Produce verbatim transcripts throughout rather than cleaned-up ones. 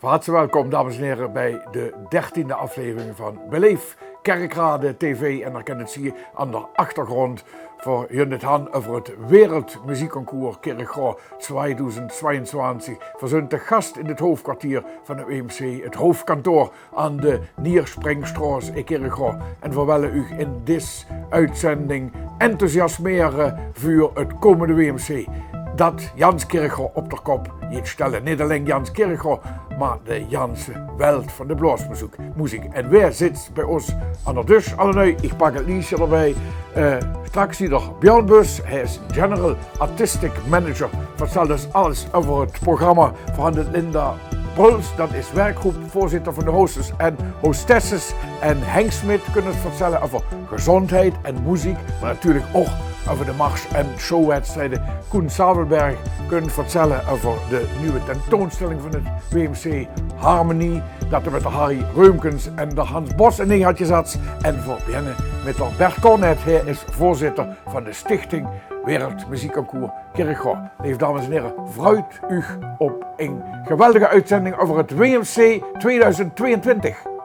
Hartstikke welkom, dames en here, bij de dertiende aflevering van Beleef Kerkrade T V. En d'r kint 't zeen aan d'r achtergróndj, v'r höbbe 't dan euver 't Wereldmuziekconcours Kirchroa tweedoezend tweeëntwintig. V'r zeen te gast in 't hoofkwartier van 't W M C, 't hoofkantoor aan de Nierspringstroas in Kirchroa. En v'r wille uch in dees oetzending enthousiasmere veur 't kómmende W M C, dat jans Kirchroa op d'r kop geit stelle. Neet allein jans Kirchroa, mer de janse welt van de blaosmeziek. Moeziek. En wae zit bij ós aan d'r dösj? Allenuuj, ich pak 't liesje d'rbij. Eh, straks is d'r Björn Bus, hae is General Artistic Manager. Vertèlt ós alles euver 't programma. V'r hant Linda Bruls, dat is werkgroepvoorzitter van de hostess en hostesses. En Henk Smit kin ós vertèlle euver gezóndheid en moeziek, mer natuurlik ouch euver de mars- en showwedstrijde. Koen Sabelberg kin vertèlle euver de nuuje tentoonstelling van 't W M C, Harmonie, dat 'r mit d'r Harry Reumkens en d'r Hans Bos in ing had gezat. En v'r beginne mit d'r Bert Cornet. Hae is veurzitter van de Stichting Wereldmuziekconcours Kirchroa. Leef dames en here, freut uch op 'n geweldige oetzending euver 't W M C tweeduizend tweeëntwintig.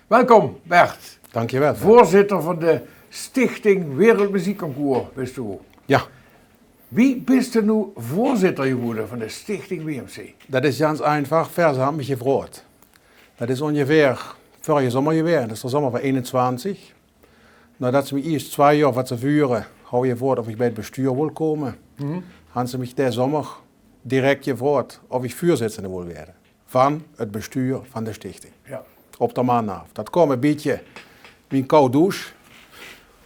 Welkom, Bert. Dankjewel. Veurzitter van de Stichting Wereldmuziekconcours bis doe. Ja. Wie bis doe noe veurzitter gewore van de Stichting W M C? Dat is jans einfach, veer hant mich gevraogd. Dat is óngeveer vörige zómmer gewaes, dat is d'r zómmer van eenentwintig. Naodat ze mich iers twee jaor van te veure hant gevraogd of ich bij 't bestuur wol kómme, hant ze mich dezen zómmer direk gevraogd of ich veurzitter wol waere van 't bestuur van de stichting. Ja. Op d'r man aaf. Dat kaom e bietje wie 'n koude douche.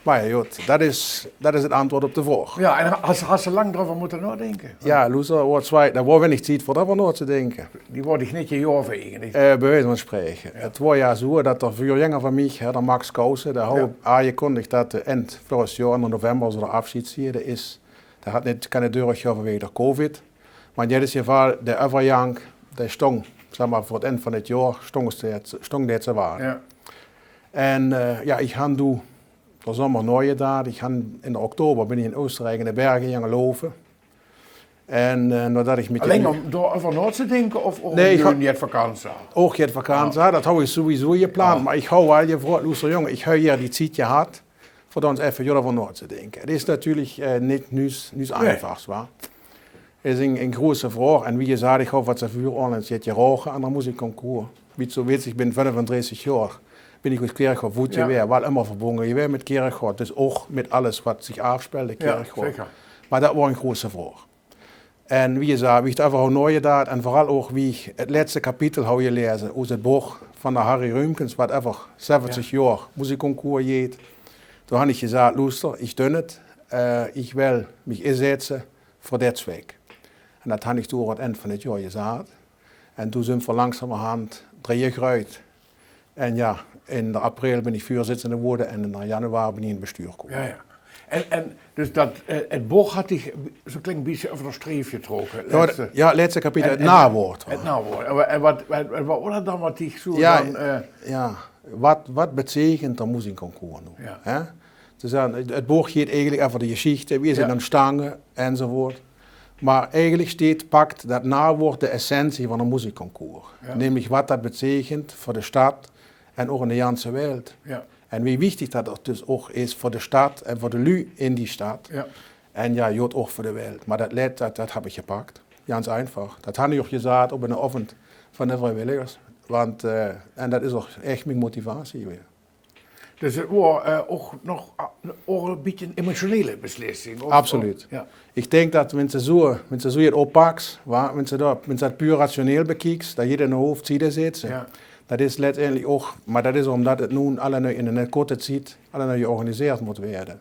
Mer ja, good, dat is, dat is 't antwoord op de vraog. Ja, en has, has se lang d'reuver mótte naodinke? Ja, loester, waor twee, dao waor weinig tied veur d'reuver nao te dinke. Die waor dich neet gegaeve eigelik. Eh, bij wijze van spreke. Ja. 't Waor ja zoe dat d'r veurgienger van mich, hè, d'r Max Kousen, dae haw aangekondigd dat 'r eind vörig jaor, in november, zoe d'r aafsjeid neem. Dae is, dae hat neet kinne doorgaon vanwege d'r covid. Mer in eder geval, d'r euvergank, dae stóng, zag mer, veur 't eind van 't jaor stóng dae, stóng dae te wachte. Ja. En, eh, ja, ich han doe d'r zómmer naogedacht. Ich han in d'r oktober bin ich in Oostenrijk in de berge gange loupe. En, eh, naodat ich mit... Allein óm dao euver nao te dinke of, of... Nee, ich ha-, jet vakantie? Ouch jet vakantie, ja. Dat haw ich sowieso gepland, ja, mer ich haw waal gevraogd, loester jóng, ich haw hie die tied gehad veur dao ins effe euver nao te dinke. 't Is natuurlik, eh, neet nuuts, nuuts... Nee. Einfachs, wa? Is 'n, 'n groeëte vraog. En wie gezag, ich haw van te veure al ins jet geraoge aan d'r muziekconcours. Wie doe wits, ich bin vijfendertig jaor, bin ich oet Kirchroa voet gewaes, waal ummer verbónge gewaes mit Kirchroa. Dus ouch mit alles wat zich aafspeelde in Kirchroa. Ja, zeker. Mer dat waor 'n groeëte vraog. En wie gezag, wie ich d'r euver haw naogedacht en veural ouch wie ich 't lètste kapitel haw gelaeze oet 't boch van d'r Harry Reumkens, wat euver zeventig jaor muziekconcours geit, doe han ich gezag, loester, ich dun 't, eh, ich wil mich inzètte veur dit zwik. En dat han ich doe aan 't eind van 't jaor gezag. En doe zunt v'r langzamerhand drie jaor gegreujd. En ja, in d'r april bin ich veurzitter gewore en in d'r januari bin ich in 't bestuur gekómme. Ja, ja. En, en dus dat, eh, 't boch hat dich zoe'n klein bietje euver d'r streef getrokke. Ja, dat, ja, 't lètste kapitel, en, 't naowoord. 't Naowoord. En wa-, en wat, wat, wat waor dat dan wat dich zoe... Ja, dan, eh, ja. Wat, wat beteikent d'r muziekconcours noe? Ja. Hè? Ze zeen, 't, 't boch geit eigelik euver de gesjiechte, wie is 't, ja, óntstange, enzovoort. Mer eigelik steit, pakt dat naowoord de essentie van d'r muziekconcours. Ja. Nämlich wat dat beteikent veur de stad en ouch in de janse wereld. Ja. En wie wichtig dat dat dus ouch is veur de stad en veur de luuj in die stad. Ja. En ja, good, ouch veur de wereld. Mer dat lètste, dat, dat han ich gepakt. Jans einfach. Dat han ich ouch gezag op 'nen aovend van de vriewilligers. Want, eh, en dat is ouch ech mien motivatie gewaes. Dus 't waor, eh, ouch nog, ah, ouch e bietje 'n emotionele beslissing, of... Absoluut. Ja. Ich dink dat wens se zoe, wens se zoe jet oppaks, wa, wens se dat, wens se dat puur rationeel bekieks, dat jeder in de hoofd ziede zit, ja, dat is leteindelik ouch, mer dat is ómdat 't noe allenuuj in 'n korte tied allenuuj georganiseerd mót waere.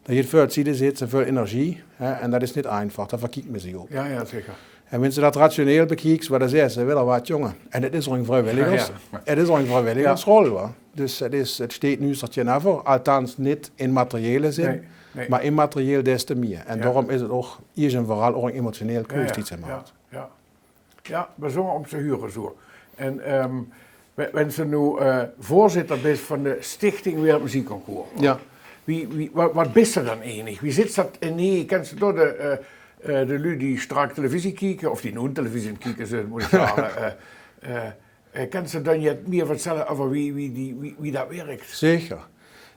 Dat jeder väöl ziede zit, väöl energie, hè, en dat is neet einfach, dao verkiek me zich op. Ja, ja, zeker. En wens se dat rationeel bekieks, wa, dan zaes se, weit d'r wat, jónge. En 't is ouch 'n vriewilligers-, ja, ja, 't is ouch 'n vriewilligersrol, wa. Dus 't is, 't steit nuuts d'r taengeuvver, althans neet in materiële zin, nee, nee, mer immaterieel des te mieë. En, ja, daorum is 't ouch iers en veural ouch 'n emotioneel, ja, ja, keus die se maaks. Ja, ja. Ja, bezunjer óm te hure zoe. En, ehm, Wens se noe, eh, veurzitter bis van de Stichting Wereldmuziekconcours. Ja. Wie, wie, wat, wat bis se dan eigelik? Wie zits se dat in die, kens se door de, eh, eh, de luuj die straks televisie kieke, of die noe televisie aan 't kieke zeen, mot ich zage, eh, eh, eh, kens se dan jet mieë vertelle euver wie, wie, die, wie, wie dat wirk? Zeker.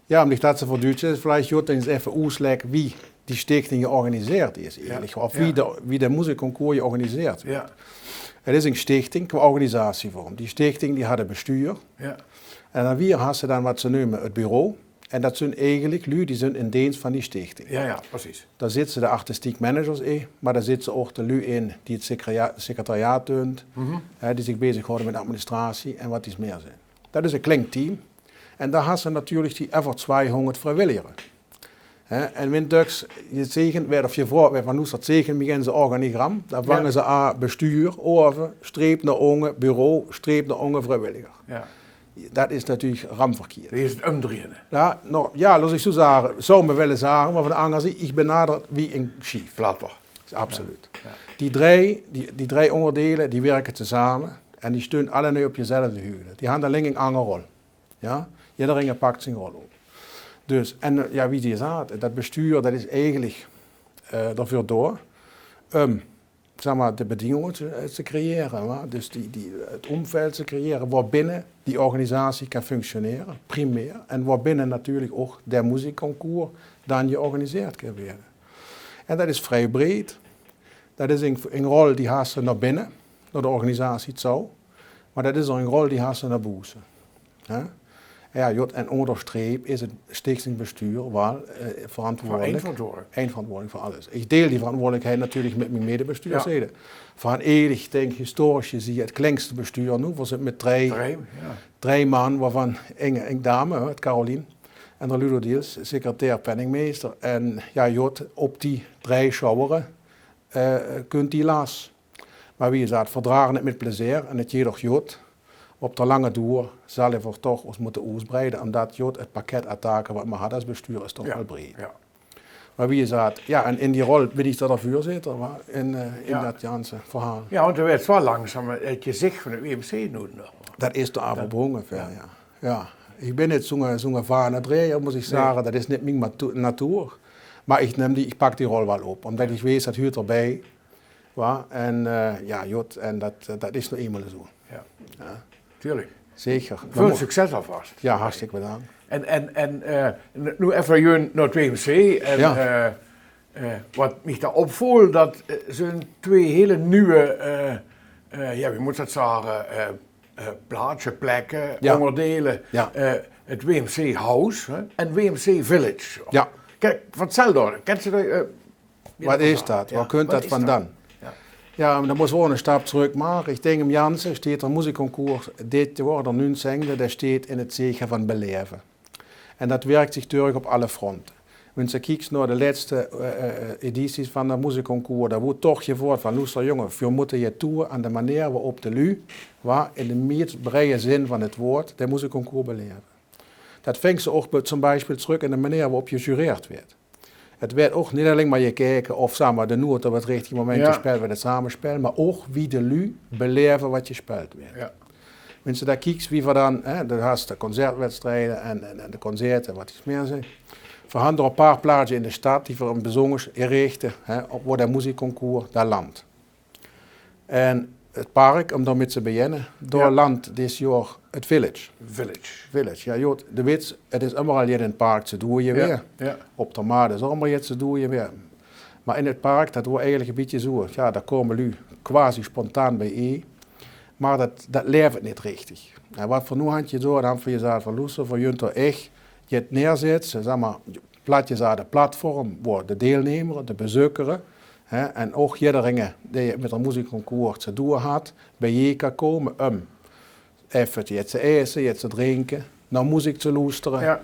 Ja, ómdat dat se veur Duuts is, vleicht good ins effe oeslègke wie die stichting georganiseerd is, eigelik. Of wie de, wie de muziekconcours georganiseerd weurt. Het is ein stichting qua organisatievorm. Die stichting die hat ein bestuur. En dan weer has se dan wat ze neume het bureau. En dat zeen eigelik luuj die zeen in deens van die stichting. Ja, ja, precies. Dao zitse de artistiek managers in, maar dao zitse och de luuj in die het secretaria-, secretariaat deunt, hè, die zich bezighaoje mit administratie en wat is mieë zeen. Dat is ein kleng team. En dao has se natuurlik die euver twiehóngerd vriewilligers. Hè, en wint döks gezegend weurt of gevraogd weurt van: "Noe, zegen mich ins ein organigram." Dan vange ze aan bestuur, oven, streep nao ónge, bureau, streep nao ónge, vriewilliger. Ja. Dat is natuurlik ramverkierd. Die is het umdrieëne. Ja, no, ja, laot ich zo zage, zou me wille zage, maar van de anger zied, ich benader wie ein sjief. Platter. Is absoluut. Ja. Die drie, die, die drie óngerdeile, die wirke tezamen en die steun alle noe op dezelfde huude. Die han allein ein anger rol. Ja? Jederein pak zien rol op. Dus, en, eh, ja, wie ze zaet, dat bestuur, dat is eigelik, eh, d'r veur door um, zeg maar, de bedinginge te, eh, te creëren, wa? Dus die, die, het omveld te creëren, waobinne die organisatie kan functioneren, primair, en waobinne natuurlik och de muziekconcours dan georganiseerd kan weure. En dat is vrie breed. Dat is ein, ein rol die has se nao binne, nao de organisatie toe. Maar dat is ein rol die has se nao boeze. Hè? Ja, jot, en ónger de streep is het stichtingsbestuur waal, eh, verantwoordelik. Verantwoordelik. Ein verantwoordelik veur alles. Ich deil die verantwoordelikheid natuurlik mit mien medebestuurslede. Van eigelik, dink ich, historisch gezeen het klengste bestuur noe. Veer zeen mit drie, drie man, waovan ein, ein dame, hè, het Carolien, en d'r Ludo Diels, secretair penningmeester. En ja, jot, op die drie sjouwere, eh, kunt die las. Maar wie gezag, veer drage het mit plezeer en het jeet och jot. Op de lange doer zal ich veur toch ós motte oesbreide, omdat jot het pakket aan take wat me hat as bestuur is toch waal breed. Ja. Maar wie gezag, ja, en in die rol bin ich d'r veurzitter, wa? In, eh, in dat ganse verhaal. Ja, want d'r weurt waal langzaam het gezich van het W M C noe. Dat is d'r aver bónge veur, ja. Ja, ich bin nit zoe'nge, zoe'nge vanedrejer, mot ich zage. Dat is nit mien matu-, natuur. Maar ich num die, ich pak die rol waal op, omdat ich wees, dat huurt d'rbie. Wa? En, eh, ja, jot, en dat, eh, dat is noe einmaol zoe. Ja. Natuurlik. Zeker. Väöl succes alvas. Ja, hartstikke bedank. En, en, en, eh, noe effe jun nao het W M C. En, eh, eh, wat mich dao opviel, dat, eh, zeen twee hele nuuj, eh, eh, ja, wie mot ich dat zage, eh, eh, plaatsje, plekke, óngerdeile. Ja. Eh, het W M C House, hè, en W M C Village. Ja. Kiek, vertèl dao. Kens se dat, eh, Wat is dat? Wo kunt dat vandan? Ja, maar dan mot ich waal eine stap trök make. Ich dink, im ganse steet d'r muziekconcours dit joar, d'r nuungzingde, dae steet in het zege van belaeve. En dat wirk zich durch op alle fronte. Wens se kieks nao de lètste, eh, eh, edities van d'r muziekconcours, dao woort toch gevraogd van: "Loester, jónge, veer motte jet doon aan de manier waorop de luuj, wa, in de mees breie zin van het woord, de muziekconcours belaeve." Dat vings se och bie, toem biespeel trök in de manier waorop gejureerd weurt. Het weurt och nit allein maar gekeke of, zeg maar, de noot op het richtige moment gespeeld weurt, het samespel, maar och wie de luuj belaeve wat gespeeld weurt. Ja. Wens se dao kieks wie veer dan, hè, dan has se de concertwedstrijde en, en, en de concerte, wat is mieë zeen. Veer han d'r ein paar plaatsje in de stad die veer in bezunjers inrichte, hè, op, wo de muziekconcours dao landt. En het park, um dao mit te beginne, dao landt dit joar het Village. Village. Village, ja, jot, de wits, het is ummer al jet in het park te doon gewaes. Ja. Op d'r Maat is ummer jet te doon gewaes. Maar in het park, dat woar eigelik ein bietje zoe, ja, dao kome luuj quasi spontaan biejein. Maar dat, dat laef nit richtig. En wat veer noe han gedoon, han veer gezag van: "Loester, veer junt d'r ech jet neerzètte, zeg maar, plat gezag, de platform, wo de deilnemer, de bezeukere, hè, en och jederein dae mit d'r muziekconcours te doon hat, biejein kan kome um effe jet te aete, jet te drinke, nao muziek te loestere,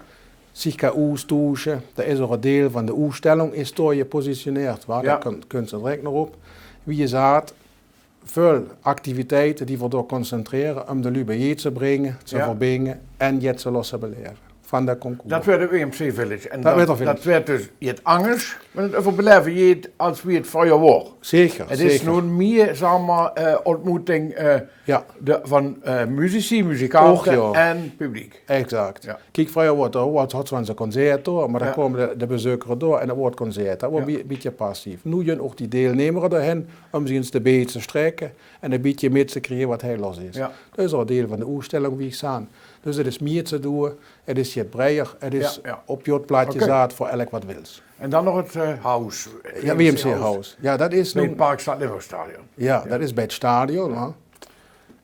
zich kan oestoesje. Dao is och ein deil van de oesstelling is dao gepositioneerd, wa? Dao kunt, kunt se direk nao op. Wie gezag, väöl activiteite die veer dao concentrere um de luuj biejein te bringe, te verbinge en jet te losse belaeve. van de concours. Dat weurt 't W M C Village. En dat, dat weurt dus get angers, want 't euverbeleve jeet as wie 't vreuger woar. Zeker, zeker. 't Is noe mie, zag mer, eh, ontmoeting, eh, de, van, eh, muzici, muzikante en publiek. Exact. Kiek, vreuger woar 't, woar 't, had zo'n concert door, mer dan kome de, de bezeuker door en dan woar 't concert. Dat woar e bietje passief. Noe junt ouch die deilnemere doorhen um zich ins e bietje te strekke en e bietje mit te kriege wat hie los is. Dat is al deel van de oetstelling wie ich zaan. Dus 't is mie te doon. 't Is get breier, 't is op jot plaatje zaat veur elk wat wils. En dan nog 't, eh, house. W M C House. Jao, dat is noe 't Parkstad Limburg Stadion. Jao, dat is bij 't stadion, hè.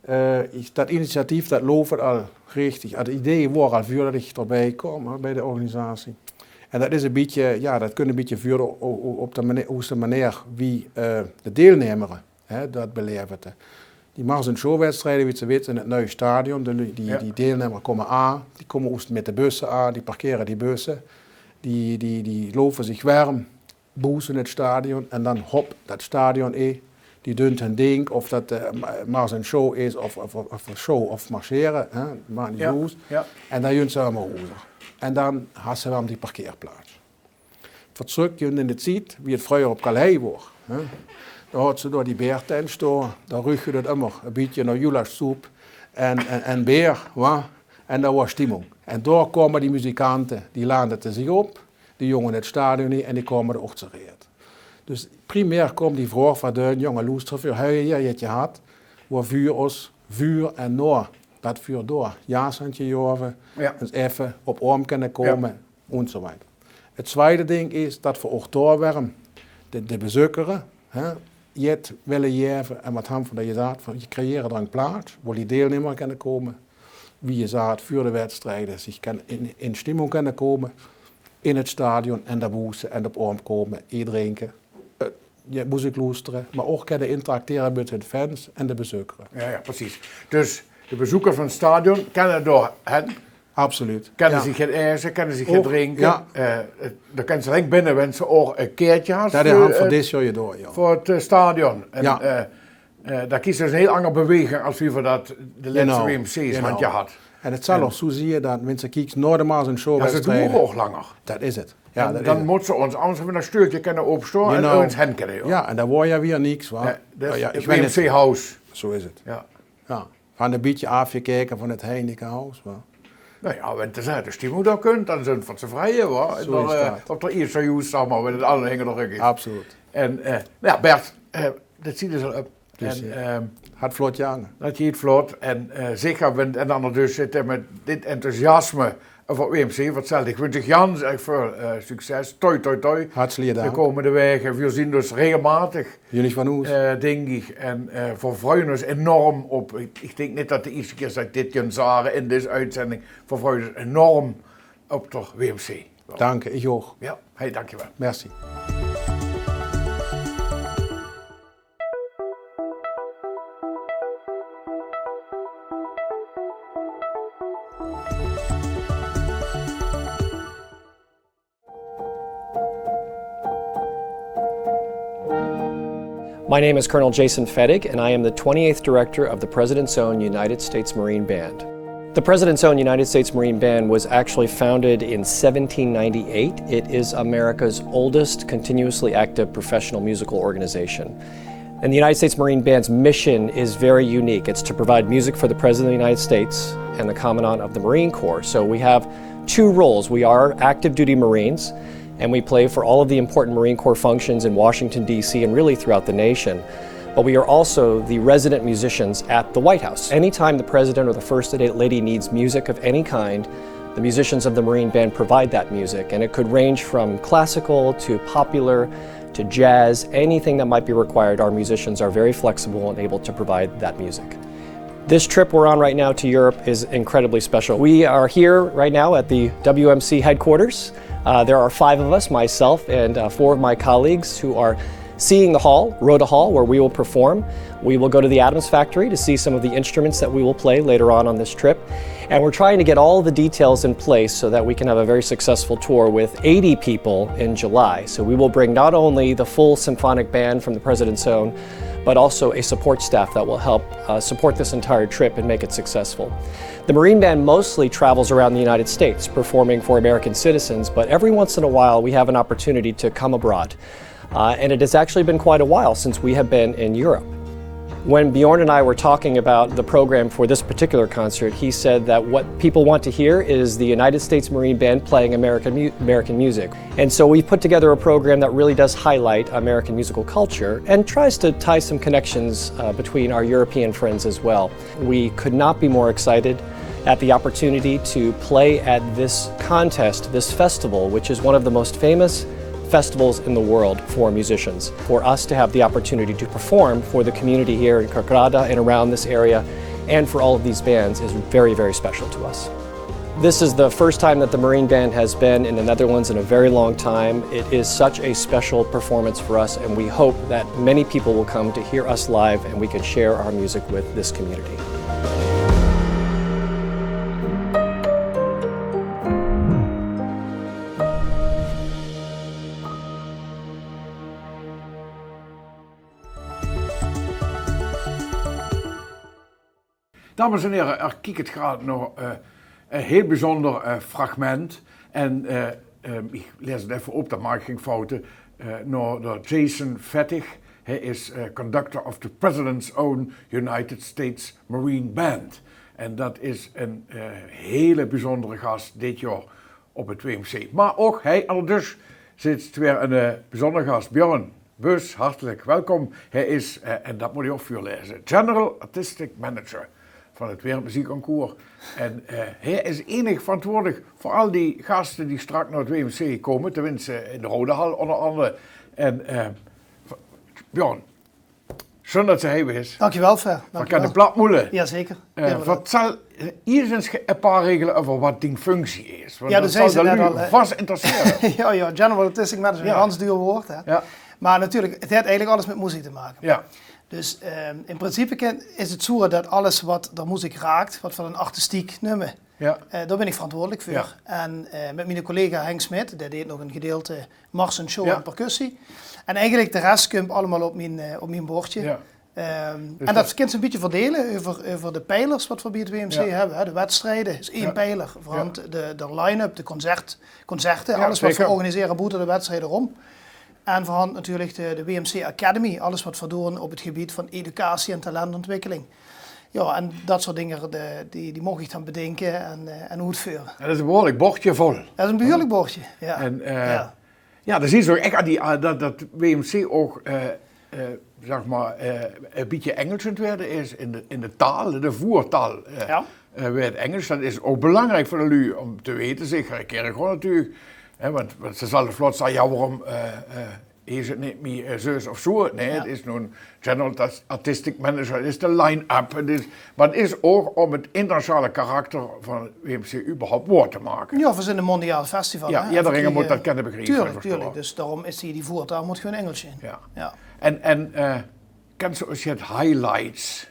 Eh, ich, dat initiatief, dat loop al richtig. 't Idee woar al veurdat ich d'rbij koam, hè, bij de organisatie. En dat is e bietje, jao, dat kunt e bietje veur o-, o-, op de mane-, oeste meneer wie, eh, de deilnemere hè, dat beleef te. Die Mars en Show-wedstrijde, wie ze wits, in 't nuie stadion. De lu-, die, die deilnemere kome aan, die kome oes mit de busse aan, die parkere die busse. Die, die, die love zich werm boese 't stadion en dan hop dat stadion in. Die dunt hun dink, of dat, eh, Ma-, Mars en Show is, of, of, of, of show of marcheren, hè, maak neet oes. En dan junt ze allemaol oes. En dan has ze werm die parkeerplaats. V'r trök in de tied, wie 't vreuger op Calais woar, hè. Dan had ze door die beertent stoon, dan ruuk dat ummer e bietje nao julaschsoep en, en, en beer, wa? En dat woar stimmung. En door kome die muzikante, die laande zich op, die jónge 't stadion in en die kome d'r ouch tereed. Dus primair koom die vraog van de jónge loesterveur, höbbe hie jet gehad, woa vuur os vuur en noa dat vuur door jaas han gejaove, ins effe op oam kenne kome, en zoa wijer. 't Zwiede dink is dat v'r ouch door werm de, de bezeukere, hè, jet wille jaeve en wat han v'r dao gezaat, van, je creëert d'r 'n plaats, woa die deilnemere kenne kome, wie gezaat, vuur de wedstrijde, zich kenne in, in stimmung kenne kome, in 't stadion en dao boese en op oam kome, jet drinke, eh, je moezek loestere, mer ouch kenne interactere mit hun fans en de bezeukere. Jao, jao, precies. Dus de bezeukere van 't stadion kenne door hen. Absoluut. Kenne zich get ete, kenne zich get drinke. Jao. Eh, eh, dao kenne ze allein binne wens ze ouch e kaertje has. Dat han v'r dit jaor gedoa, jao. Veur 't, eh, stadion. En, eh, eh, dao kies ze dus 'n hiel anger beweging as wie v'r dat de lètste W M C's han gehad. En 't zal ouch zoa zieë dat minse kieks nao de Mars en Show. Jao, ze doere ouch langer. Dat is 't. Jao, en dat dan is 't. Mot ze os angers effe e steukske kenne opstoa en örges hen kenne, jao. Jao, en dan woar je weer niks, wa? Nae, dat is W M C House. Zoa is 't. Jao. Jao. Van e bietje aafgekeke van 't Heineken House, wa? Noe jao, wen de stimmung dao kunt, dan zunt v'r tevreie, wa? Zoa is dat. Op d'r ierste hoes, zag mer, wen 't allemaol hinger de rök is. Absoluut. En, eh, noe jao, Bert, eh, dat ziet dus al op. Dus, en, eh, ehm, hat vlot jange. Dat geit vlot. En, eh, zeker, wen, en dan dus zitte mit dit enthousiasme veur W M C, wat zal ich, wunsj ich Jan, zeg, väöl, eh, succes. Toi, toi, toi. Hartstikke dank. De komende waeke. V'r zien dus regelmatig, eh, dink ich. En, eh, v'r vreuie os enorm op. Ich, ich dink neet dat 't de ierste kier is dat ich dit kin zage in dees oetzending. V'r vreuie os enorm op d'r W M C. Dank, ich ouch. Jao, hey, dankjewel. Merci. My name is Colonel Jason Fettig, and I am the twenty-eighth Director of the President's Own United States Marine Band. The President's Own United States Marine Band was actually founded in seventeen ninety-eight. It is America's oldest continuously active professional musical organization. And the United States Marine Band's mission is very unique. It's to provide music for the President of the United States and the Commandant of the Marine Corps. So we have two roles. We are active duty Marines, and we play for all of the important Marine Corps functions in Washington, D C, and really throughout the nation. But we are also the resident musicians at the White House. Anytime the President or the First Lady needs music of any kind, the musicians of the Marine Band provide that music, and it could range from classical to popular to jazz, anything that might be required, our musicians are very flexible and able to provide that music. This trip we're on right now to Europe is incredibly special. We are here right now at the W M C headquarters. Uh, there are five of us, myself and, uh, four of my colleagues who are Seeing the hall, Rota Hall, where we will perform, we will go to the Adams Factory to see some of the instruments that we will play later on on this trip. And we're trying to get all the details in place so that we can have a very successful tour with eighty people in July. So we will bring not only the full symphonic band from the President's Own, but also a support staff that will help uh, support this entire trip and make it successful. The Marine Band mostly travels around the United States performing for American citizens, but every once in a while we have an opportunity to come abroad. Uh, and it has actually been quite a while since we have been in Europe. When Bjorn and I were talking about the program for this particular concert, he said that what people want to hear is the United States Marine Band playing American, mu- American music. And so we've put together a program that really does highlight American musical culture and tries to tie some connections uh, between our European friends as well. We could not be more excited at the opportunity to play at this contest, this festival, which is one of the most famous festivals in the world for musicians. For us to have the opportunity to perform for the community here in Kerkrade and around this area and for all of these bands is very, very special to us. This is the first time that the Marine Band has been in the Netherlands in a very long time. It is such a special performance for us, and we hope that many people will come to hear us live and we can share our music with this community. Dames en here, geer kiekt graad nao eh, ein hieël bezunjer eh, fragment. En eh, eh, ich laes het effe op, dan maak ich gein foute. Eh, nao de Jason Fettig. Hae is eh, conductor of the President's Own United States Marine Band. En det is ein eh, hieël bezunjer gas dit jaor op het W M C. Maar ouch hae aldus zit weer ein eh, bezunjer gas. Bjorn Bus, hartelik welkom. Hae is, eh, en det mót ich ouch veurlaeze, General Artistic Manager van het Wereldmuziekconcours. En eh, hae is enig verantwoordelik veur al die gaste die straks nao het W M C kómme, tenminste in de Rodahal ónger angere. En eh, Bjorn, sjoon det se hie bis. Dankjewel, Fer. Van Ken de Platmoele. Jazeker. Eh, vertel eh, ieërs ins ein paar regele euver waat dien functie is. Want Ja, det det zei zal ze de net luuj al, hè. Vas interessere. Ja, ja, General Artistic Manager, Ja. Ein gans duur waord, hè. Ja. Maar natuurlijk, het heeft eigenlijk alles met muziek te maken. Ja. Dus ehm, in principe ken- is het zo dat alles wat de muziek raakt, wat we dan artistiek noemen, Ja. eh, daar ben ik verantwoordelijk voor. Ja. En eh, met mijn collega Henk Smit, die deed nog een gedeelte mars en show Ja. en percussie. En eigenlijk de rest komt allemaal op mijn, eh, op mijn bordje. Ja. Ehm, Dus en dat dat- kun je een beetje verdelen over, over de pijlers wat we bij het W M C Ja. hebben. Hè. De wedstrijden is één Ja. pijler. Vooral Ja. de, de line-up, de concert, concerten, Ja, alles wat zeker. we organiseren boeten de wedstrijden rond. En vooral natuurlijk de, de W M C Academy, alles wat we doen op het gebied van educatie en talentontwikkeling. Ja, en dat soort dingen, de, die, die mocht ik dan bedenken en, eh, en uitvoeren. Det is ein behuuerlik bordje vol. Dat is een behuurlijk bordje. Ja. En eh, Ja. ja, det is ouch echt aan die, aan det, det W M C ouch, eh, eh, zeg maar, eh, ein bietje Engels aan het waere is in de, in de taal, de voertaal. Eh, Ja. eh, waert Engels, det is ouch belangriek veur de luuj om te weite, zeker in Kirchroa natuurlijk. Hè, want, want ze zullen vlot zegge, ja, waarom eh, eh, is het niet meer eh, zus of zo? Nee, Ja. het is nu General Artistic Manager, het is de line-up. Het is, maar het is ook om het internationale karakter van W M C überhaupt waor te maken. Ja, we zijn een mondiaal festival. Ja, Hè? iedereen En moet eh, dat kunnen begrijpen, Tuurlijk, verstaan. Tuurlijk. Dus daarom is die, die voertaal moet gewoon Engels zijn. Ja. Ja. En, en eh, kent ze als je het highlights?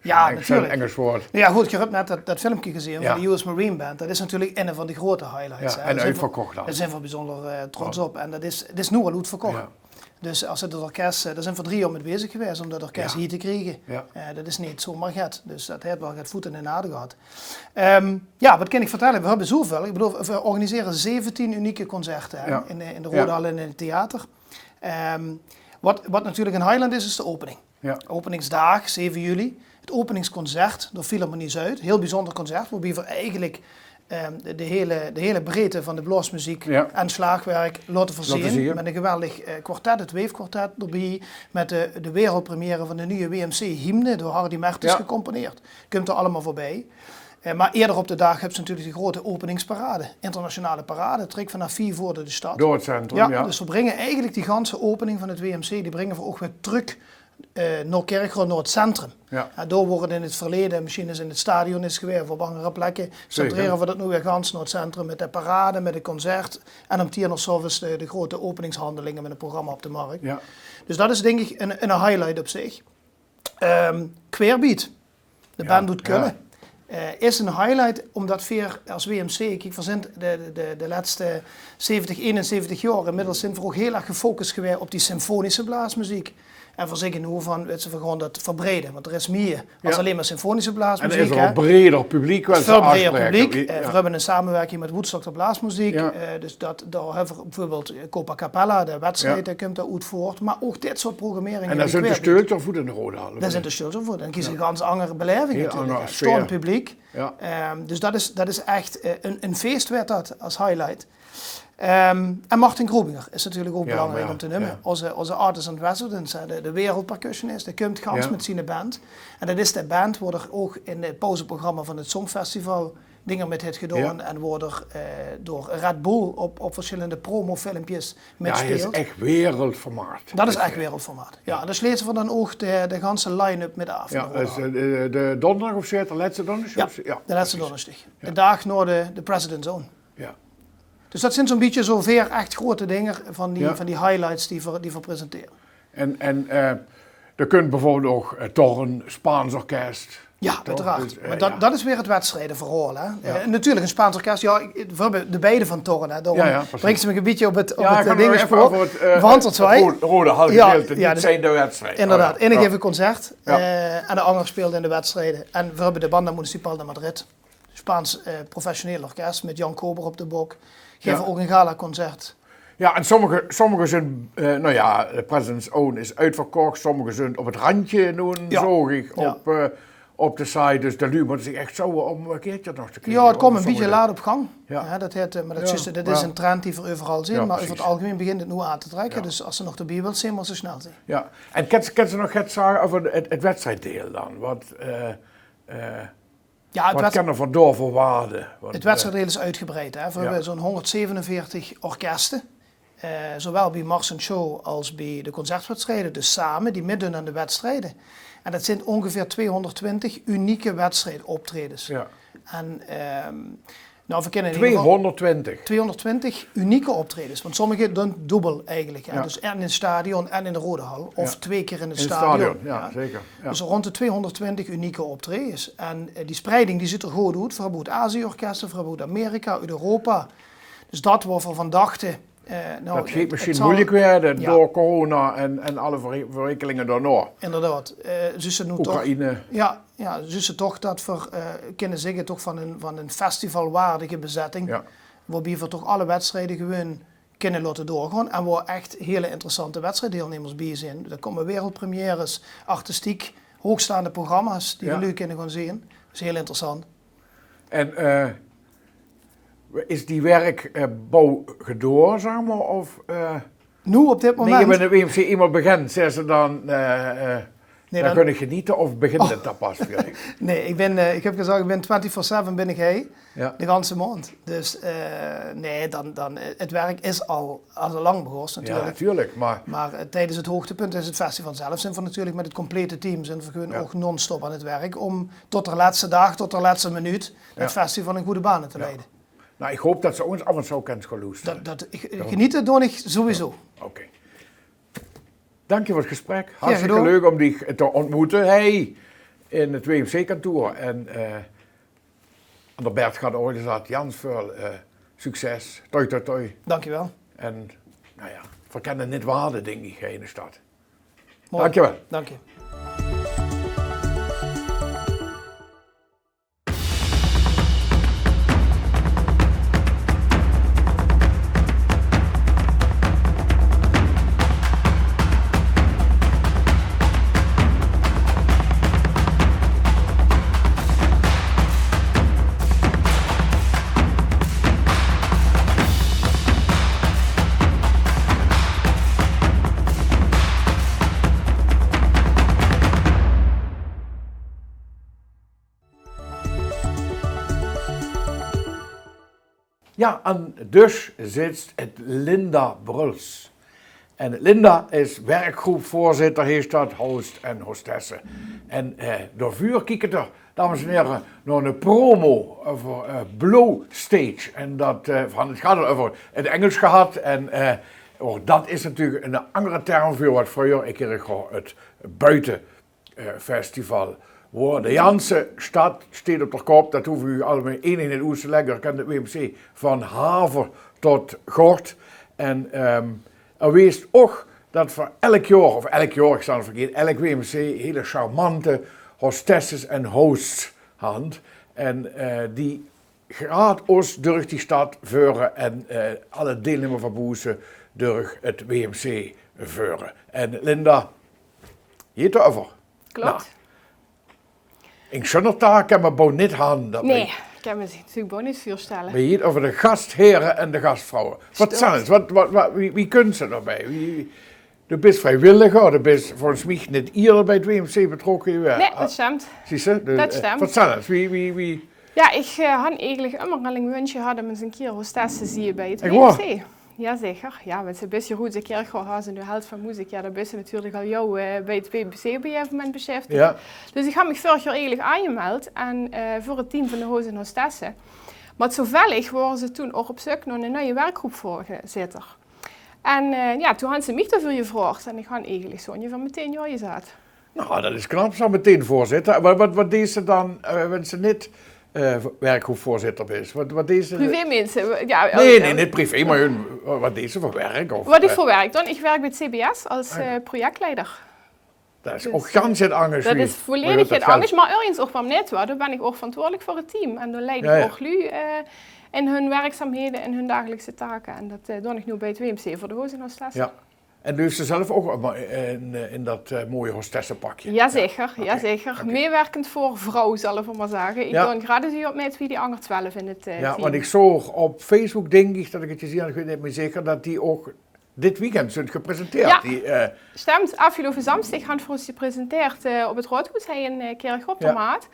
Ja, Ik natuurlijk. Engels woord. Ja, goed, je hebt net dat, dat filmpje gezien Ja. van de U S Marine Band. Dat is natuurlijk een van de grote highlights. Ja, Hè. en Daar zijn we- uitverkocht dan. Daar zijn we bijzonder eh, trots op. En dat is, het is nu al uitverkocht. Ja. Dus als het orkest, eh, daar zijn we drie jaar mee bezig geweest om dat orkest Ja. hier te krijgen. Ja. Eh, dat is niet zomaar get. Dus dat heeft wel get voeten in aarde gehad. Ehm, ja, wat kan ik vertellen? We hebben zoveel. Ik bedoel, we organiseren zeventien unieke concerten hè, Ja. in, de- in de Ja. Rodahal en in het theater. Ehm, wat, wat natuurlijk een highlight is, is de opening. Ja. Openingsdag, zeven juli. Het openingsconcert door Philharmonie Zuid. Heel bijzonder concert, waarbij we eigenlijk ehm, de, de hele, de hele breedte van de blaosmuziek Ja. en slagwerk laten voorzien. Laten zien. Met een geweldig eh, kwartet, het Weefkwartet erbij. Met de, de wereldpremière van de nieuwe W M C-hymne, door Hardy Mertens Ja. gecomponeerd. Komt er allemaal voorbij. Eh, maar eerder op de dag hebben ze natuurlijk de grote openingsparade. Internationale parade, trek vanaf vier voor de stad. Door het centrum, Ja, ja. Dus we brengen eigenlijk die ganse opening van het W M C, die brengen we ook weer terug eh, nao Kirchroa, nao 't centrum. Jao. En dao woort 't in 't verleje, mesjiens is 't in 't stadion is gewaes of op anger plekke, centrere v'r dat noe weer gans nao 't centrum mit de parade, mit 't concert. En óm tieën oor 's aoves de, de groeate openingshanjelinge mit 't programma op de Markt. Jao. Dus dat is, dink ich, ein, ein highlight op zich. Ehm, Querbeat, de band oet Kölle, eh, is ein highlight ómdat veer es W M C, kiek, veer zint de, de, de, de lètste zeventig, einenzeventig jaor inmiddels zint veer ouch hiel erg gefocus gewaes op die symfonische blaasmeziek. En veer zègke noe van, wèt se, veer gaon dat verbrede, want d'r is mieë es allein mer symfonische blaasmeziek, hè. En d'r is ein breder publiek waal te aanspraeke. Väöl breder publiek. Eh, veer höbbe ein samewirking mit Woodstock de Blaasmeziek. Jao. Eh, dus dat, dao höbbe veer bieveurbeeld, eh, Copa Capella, de wedstrijd, dae kump dao oet voort. Mer ouch dit soort programmering. En dao zint de steultjes veur in de Rodehal. Dao zint de steultjes veur. Dan kriegs se ein gans anger beleving natuurlik, hè. Staon publiek. Jao. Ehm, dus dat is, dat is ech, eh, ein, ein fees waerd dat es highlight. Ehm, en Martin Grobinger is natuurlik ouch belangriek óm te neume. Ózze, ózze artist in residence, hè, de, de wereldpercussionist. Dae kump gans mit zien band. En dat is de band wo d'r ouch in 't pauzeprogramma van 't Songfestival dinger mit haet gedaon en wo d'r, eh, door Red Bull op, op versjillende promofilmpjes mitspeelt. Jao, hae is ech wereldformaat. Dat is ech wereldformaat. Jao, en dao sleete veer dan ouch de, de ganse line-up mit aaf. Jao, dat is, eh, de, de donderdig of zaeterdig, lètste donderdig? Jao, de lètste donderdig. De daag nao de, de President's Own. Jao. Dus dat zint zoe'n bietje zoe veer ech groeate dinger van die, van die highlights die veer, die veer presentere. En, en, eh, d'r kump bieveurbeeld ouch, eh, Thorn, Spaans orkes. Jao, oeteraard. Mer dat, dat is weer 't wedstrijeverhaol, hè. Eh, natuurlik ein Spaans orkes. Jao, ich, veer höbbe de beide van Thorn, hè. Daorum bringste mich ein bietje op 't, op 't, eh, dingespoor. Van Thorn, jao, dus inderdaad. Ein geef ein concert, eh, en de anger speelt in de wedstrije. En veer höbbe de Banda Municipal de Madrid. Spaans, eh, professioneel orkes mit Jan Kober op de bok. Gaeve ouch ein galaconcert. Jao, en sommige, sommige zint, eh, noe jao, de President's Own is oetverkoch. Sommige zint op 't randje noe, zoog ich op, eh, op de site. Dus de luuj mótte zich ech sjouwe óm ein keertje nog te kriege. Jao, 't kump ein bietje laat op gang. Jao. Jao, dat haet, eh, mer dat is, dat is ein trend die veer euveral zeen. Mer euver 't algemein begint 't noe aan te trèkke. Jao. Dus es se nog d'rbie wils zeen, mós se snel zeen. Jao. En kins, kins se nog get zage euver 't, 't wedstrijddeil dan? Wat, eh, eh, Jao, 't wedstrijddeil is oetgebreid, hè. Veer höbbe zoe'n honderdzevenenveertig orkeste, eh, zowaal bie Mars en Show es bie de concertwedstrije, dus same, die mitdoon aan de wedstrije. En dat zint óngeveer tweehonderdtwintig unieke wedstrijdoptraejes. Jao. En, ehm, noe, veer kinne in eder geval tweehonderdtwintig? Tweehonderdtwintig unieke optraejes, want sommige doon doebel eigelik, hè. Jao. Dus en in 't stadion en in de Rodehal, of twee kier in 't stadion. In 't stadion, jao, zeker. Jao. Dus rónd de tweehonderdtwintig unieke optraejes. En, eh, die spreiding, die zuut d'r good oet. Veer höbbe oet Azië orkeste, veer höbbe oet Amerika, oet Europa. Dus dat wo veer van dachte, eh, noe, dat geit mesjien meujelik waere door corona en, en alle verre-, verwikkelinge daonao. Inderdaad. Eh, zuus se noe toch, Oekraïne. Jao, jao, zuus se toch dat veer, eh, kinne zègke toch van ein, van ein festivalwaardige bezetting. Jao. Woebie veer toch alle wedstrije gewoon kinne laote doorgaon en wo ech hiel interessante wedstrijddeilnummers bie zeen. Dao kómme wereldpremières, artistiek hoogstaande programma's die veer noe kinne gaon zeen. Dat is hiel interessant. En, eh, is die werkbouw gedoor, zag mer, of, eh? Noe, op dit moment? Nae, ich bedoel, wie, es se emes begint, zaes se dan, eh, eh, Nae, dan, dan kin ich genete of begint 't dan pas weer? Nae, ich bin, eh, ich höb gezag, ich bin twenty-four seven bin ich hie. Jao. De ganse maond. Dus, eh, nae, dan, dan, eh, 't werk is al, al lang begós natuurlik. Jao, natuurlik, mer, mer, eh, tiedes 't hoogtepunt is 't festival zelf, zint veer natuurlik mit 't complete team, zint veer gewoon ouch non-stop aan 't werk óm tot de lètste daag, tot de lètste minuut 't festival in gooj bane te leie. Noe, ich haop dat se ós aaf en toe kins gaon loestere. Dat, dat, ich, genete doon ich sowieso. Oké. Dank dich veur 't gesprek. Gaer gedaon. Hartstikke leuk óm dich te óntmoete. Hie in 't W M C-kantoor. En, eh, aan de Bert geit ouch gezag, Jans, väöl, eh, succes. Toi, toi, toi. Dank dich waal. En, noe jao, veer kinne neet wade, dink ich, hie in de stad. Mooi. Dank dich waal. Dank dich. Jao, aan de dusj zit Linda Bruls. En Linda is werkgroepvoorzitter, heet dat, host en hostesse. En eh, daoveur kiek ich, dames en here, nao 'n promo euver eh, Blue Stage. En dat eh, van, het gaat al euver het Engels gehad. En eh, ouch dat is natuurlik 'n anger term veur wat vreuger, ich hie gewoon het buiten eh, festival. Woor de janse stad steet op de kop, dat hoof ich uch allemaol enig neet oes te lègke. Dao kent het W M C van haver tot gort. En ehm er wees ouch dat veur elk jaor, of elk jaor, ich zal het verkeerd, elk W M C hele charmante hostesses en hosts hant. En eh, die graad os durch die stad veure en eh, alle deelnemers van Boeze durch het W M C veure. En Linda, hie het euver. Klop. Nou, ich sjun het dao, kan me bouw neet han. Nee, ich kan me natuurlik bouw neet veurstelle. Wie hie het euver de gashere en de gasvrouwe. Vertèl ens, wat, wat, wat, wie, wie kunt ze daobie? Wie, doe bis vriewilliger, doe bis volges mich neet ierder bie het W M C betrokke. Nee, dat stemt. Zieëste? Dat stemt. Vertèl ens, wie, wie, wie? Ja, ich eh, han eigelik ummer al 'n wunsje gehad um ens 'ne kier hostesse te zieë bie het W M C. Jazeker. Ja, want ze bis hie oet de kerk, gewoon haas en de held van muziek. Ja, dan bis se natuurlik al jaor eh, bie het W M C op 'n gegaeve moment besjeftig. Ja. Dus ich han mich veurig jaor eigelik aangemeld en eh, veur het team van de hoos en hostesse. Maar zoeëwellig wore ze toen ouch op zeuk nao 'ne nuie werkgroepvoorzitter. En eh, ja, toen han ze mich daoveur gevraogd en ich han eigelik zoeëngeveer meteen ja gezat. Nou, dat is knap, zo meteen voorzitter. Wat, wat, wat dees ze dan, eh, wens ze neet eh, werkgroepvoorzitter bis? Wat, wat dees ze? Privé minse. Ja, nee, nee, neet privé, maar hun, wat dees ze veur werk? Of, wat ich veur werk doon? Ich werk bie het C B S als eh, projectleider. Dat is ouch gans get angers. Dat is volledig get angers, maar örges ouch waal neet, hoor. Dao bin ich ouch verantwoordelik veur het team. En dao leid ich ouch luuj eh, in hun werkzaamhede, in hun dagelijkse take. En dat eh, doon ich noe bie het W M C veur de hoos en hostesse. Ja. En doe bis zelf ouch ummer in, in dat eh, mooie hostessepakje? Jazeker, jazeker. Meewerkend veur vrouw, zal ich maar zage. Ich doon gratis op mit wie die anger twelf in het eh, team. Ja, want ich zoog op Facebook, dink ich, dat ich het gezieë han, ich weit neet mier zeker, dat die ouch dit weekend zunt gepresenteerd. Ja. Die eh, stemt, aafgelope zamsdig han v'r os gepresenteerd eh, op het Raodhoes, hie in eh, Kirchroa op de Maat.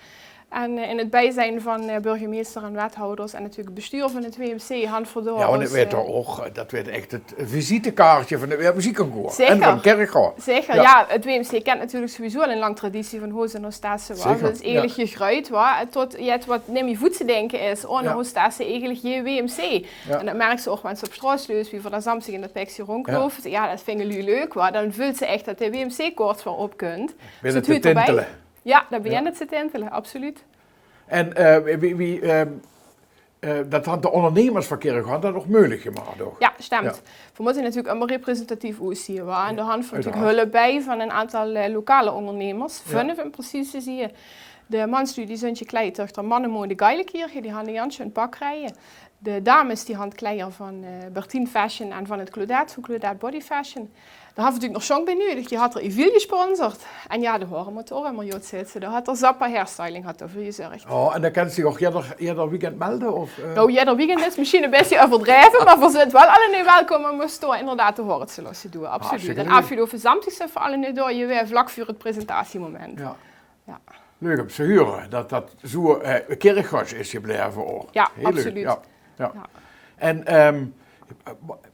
En eh, in het bijzijn van eh, burgemeester en wethouders en natuurlik het bestuur van het W M C han v'r dao... Ja, want dat weurt toch ouch, eh, dat weurt echt het visitekaartje van het Weert Muziekconcours. Zeker. En van Kirchroa. Zeker, ja. Het W M C kent natuurlik sowieso al 'n lang traditie van hoos en hostesse, wa. Zeker. Het is eigelik gegreud, wa. Tot jet wat neet mier voet te dinke is, oon hostesse eigelik gee W M C. Ja. En dat merks se ouch, wens se op straot leufs, wie v'r dao zamsdig in dat pekske rondleupe. Ja. Ja, dat vinge luuj leuk, wa. Dan veuls se echt dat de W M C-koorts weer op kunt. Binne te tintele. Ja, dat begint te tintele, absoluut. En eh, wie, wie, eh, eh, dat hant de ondernemers van Kirchroa dat ouch meugelik gemaak, toch? Ja, stemt. V'r mótte natuurlik ummer representatief oetzieë, wa. En dao han v'r natuurlik hulp bie van 'n aantal eh, lokale ondernemers. Vunf um precies te zieë. De mansluuj die zunt gekleid durch de mannemode Geilekirche, die han 'n gans sjoeën pak aan. De dames die han kleier van eh, Bertine Fashion en van het Claudette, van Claudette Body Fashion. Dao han v'r natuurlik nog Sjong bie nudig, die hat d'r Yville gesponsord. En ja, de hore mótte ouch ummer jot zitte. Dao hat d'r Zappa Hairstyling hat d'r veur gezörg. Oh, en dan kens se dich ouch jeder, jeder weekend melde? Of eh? Nou, jeder weekend is mesjien 'n bietje euverdreve, maar v'r zunt waal allemaol welkom um os dao inderdaad de hore te losse doeë. Absoluut. Hartstikke leuk. En aafgelope zamsdig zunt v'r allemaol dao gewaes, vlak veur het presentatiemoment. Ja. Ja. Leuk um te hure dat dat zoeë eh, Kirchroa is gebleve ouch. Ja, absoluut. Ja. En ehm,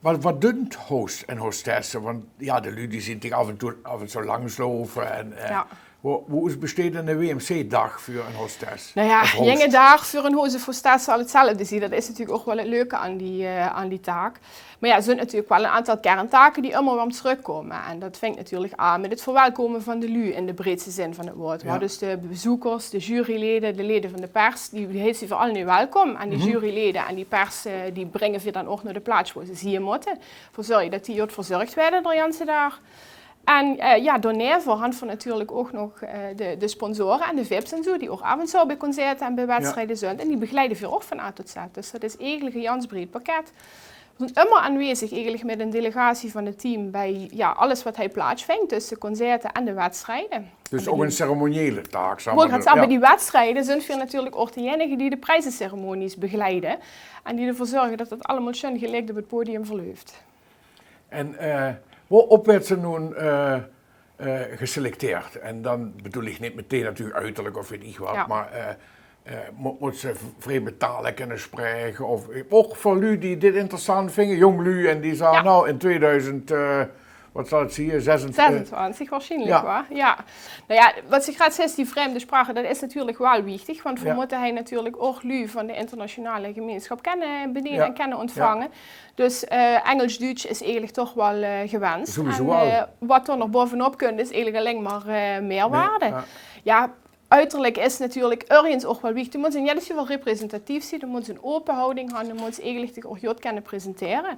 wat, wat dunt hoos en hostesse? Want ja, de luuj die zeen dich aaf en toe, aaf en toe langsloupe. En eh, wo, wo is besteet 'ne W M C-daag veur 'n hostes? Nou ja, of hoos? Jenge daag veur 'n hoos of hostesse zal hetzelfde zieë. Dat is natuurlik ouch waal het leuke aan die eh, aan die taak. Maar ja, zunt natuurlik waal 'n aantal kerntake die ummer weer trökkómme. En dat vingk natuurlik aan mit het verwelkome van de luuj in de breedste zin van het woord. Wa. Ja. Dus de bezoekers, de jurylede, de lede van de pers, die heits se veur allemaol welkom. En die jurylede en die pers eh, die bringe v'r dan ouch nao de plaats wo ze zieë mótte. Veur te zörge dat die jot verzörg weëde d'r ganse daag. En eh, ja, daoneve han v'r natuurlik ouch nog eh, de, de sponsore en de vips en zoeë, die ouch aaf en toe bie concerte en bie wedstrieje zunt. En die begeleide v'r ouch van A tot Z. Dus dat is eigelik 'n gans breed pakket. V'r zunt ummer aanwezig eigelik mit 'n delegatie van het team bie, ja, alles wat hie plaats vingk, dus de concerte en de wedstrieje. Dus ouch 'n ceremoniële taak, zal ich maar zage. Wol ich zage, bie die wedstrieje zunt v'r natuurlik ouch dejenige die de prijzeceremonies begeleide. En die d'r veur zörge dat dat allemaol sjoeën gelikt op het podium verleuft. En eh, wo-op weëts se noe eh, eh, geselecteerd? En dan bedoel ich neet meteen natuurlik uiterlik of weit ich wat, maar eh, eh, mót, mót se v-, vreemde tale kinne spraeke of eh, ouch veur luuj die dit interessant vinge, jong luuj, en die zage, nou, in tweeduizend eh, Wat zal 't zieë? Zesentwintig? Zesentwintig waarsjienlik, ja. Wa? Ja. Nou ja, wat se graad zes, die vreemde sprache, dat is natuurlik waal wichtig, want we mótte hei natuurlik ouch luuj van de internationale gemeinsjap kenne bediene en kenne ontvange. Dus eh, Engels, Duuts is eigelik toch waal eh, gewenst. Sowieso waal. En eh, wat d'r nog bovenop kunt, is eigelik alling mer eh, meerwaarde. Ja, uterlik is natuurlik örges ouch waal wichtig. De mót in jeder geval representatief zien, de mót 'n ope houding han, de mót eigelik dich ouch good kenne presentere.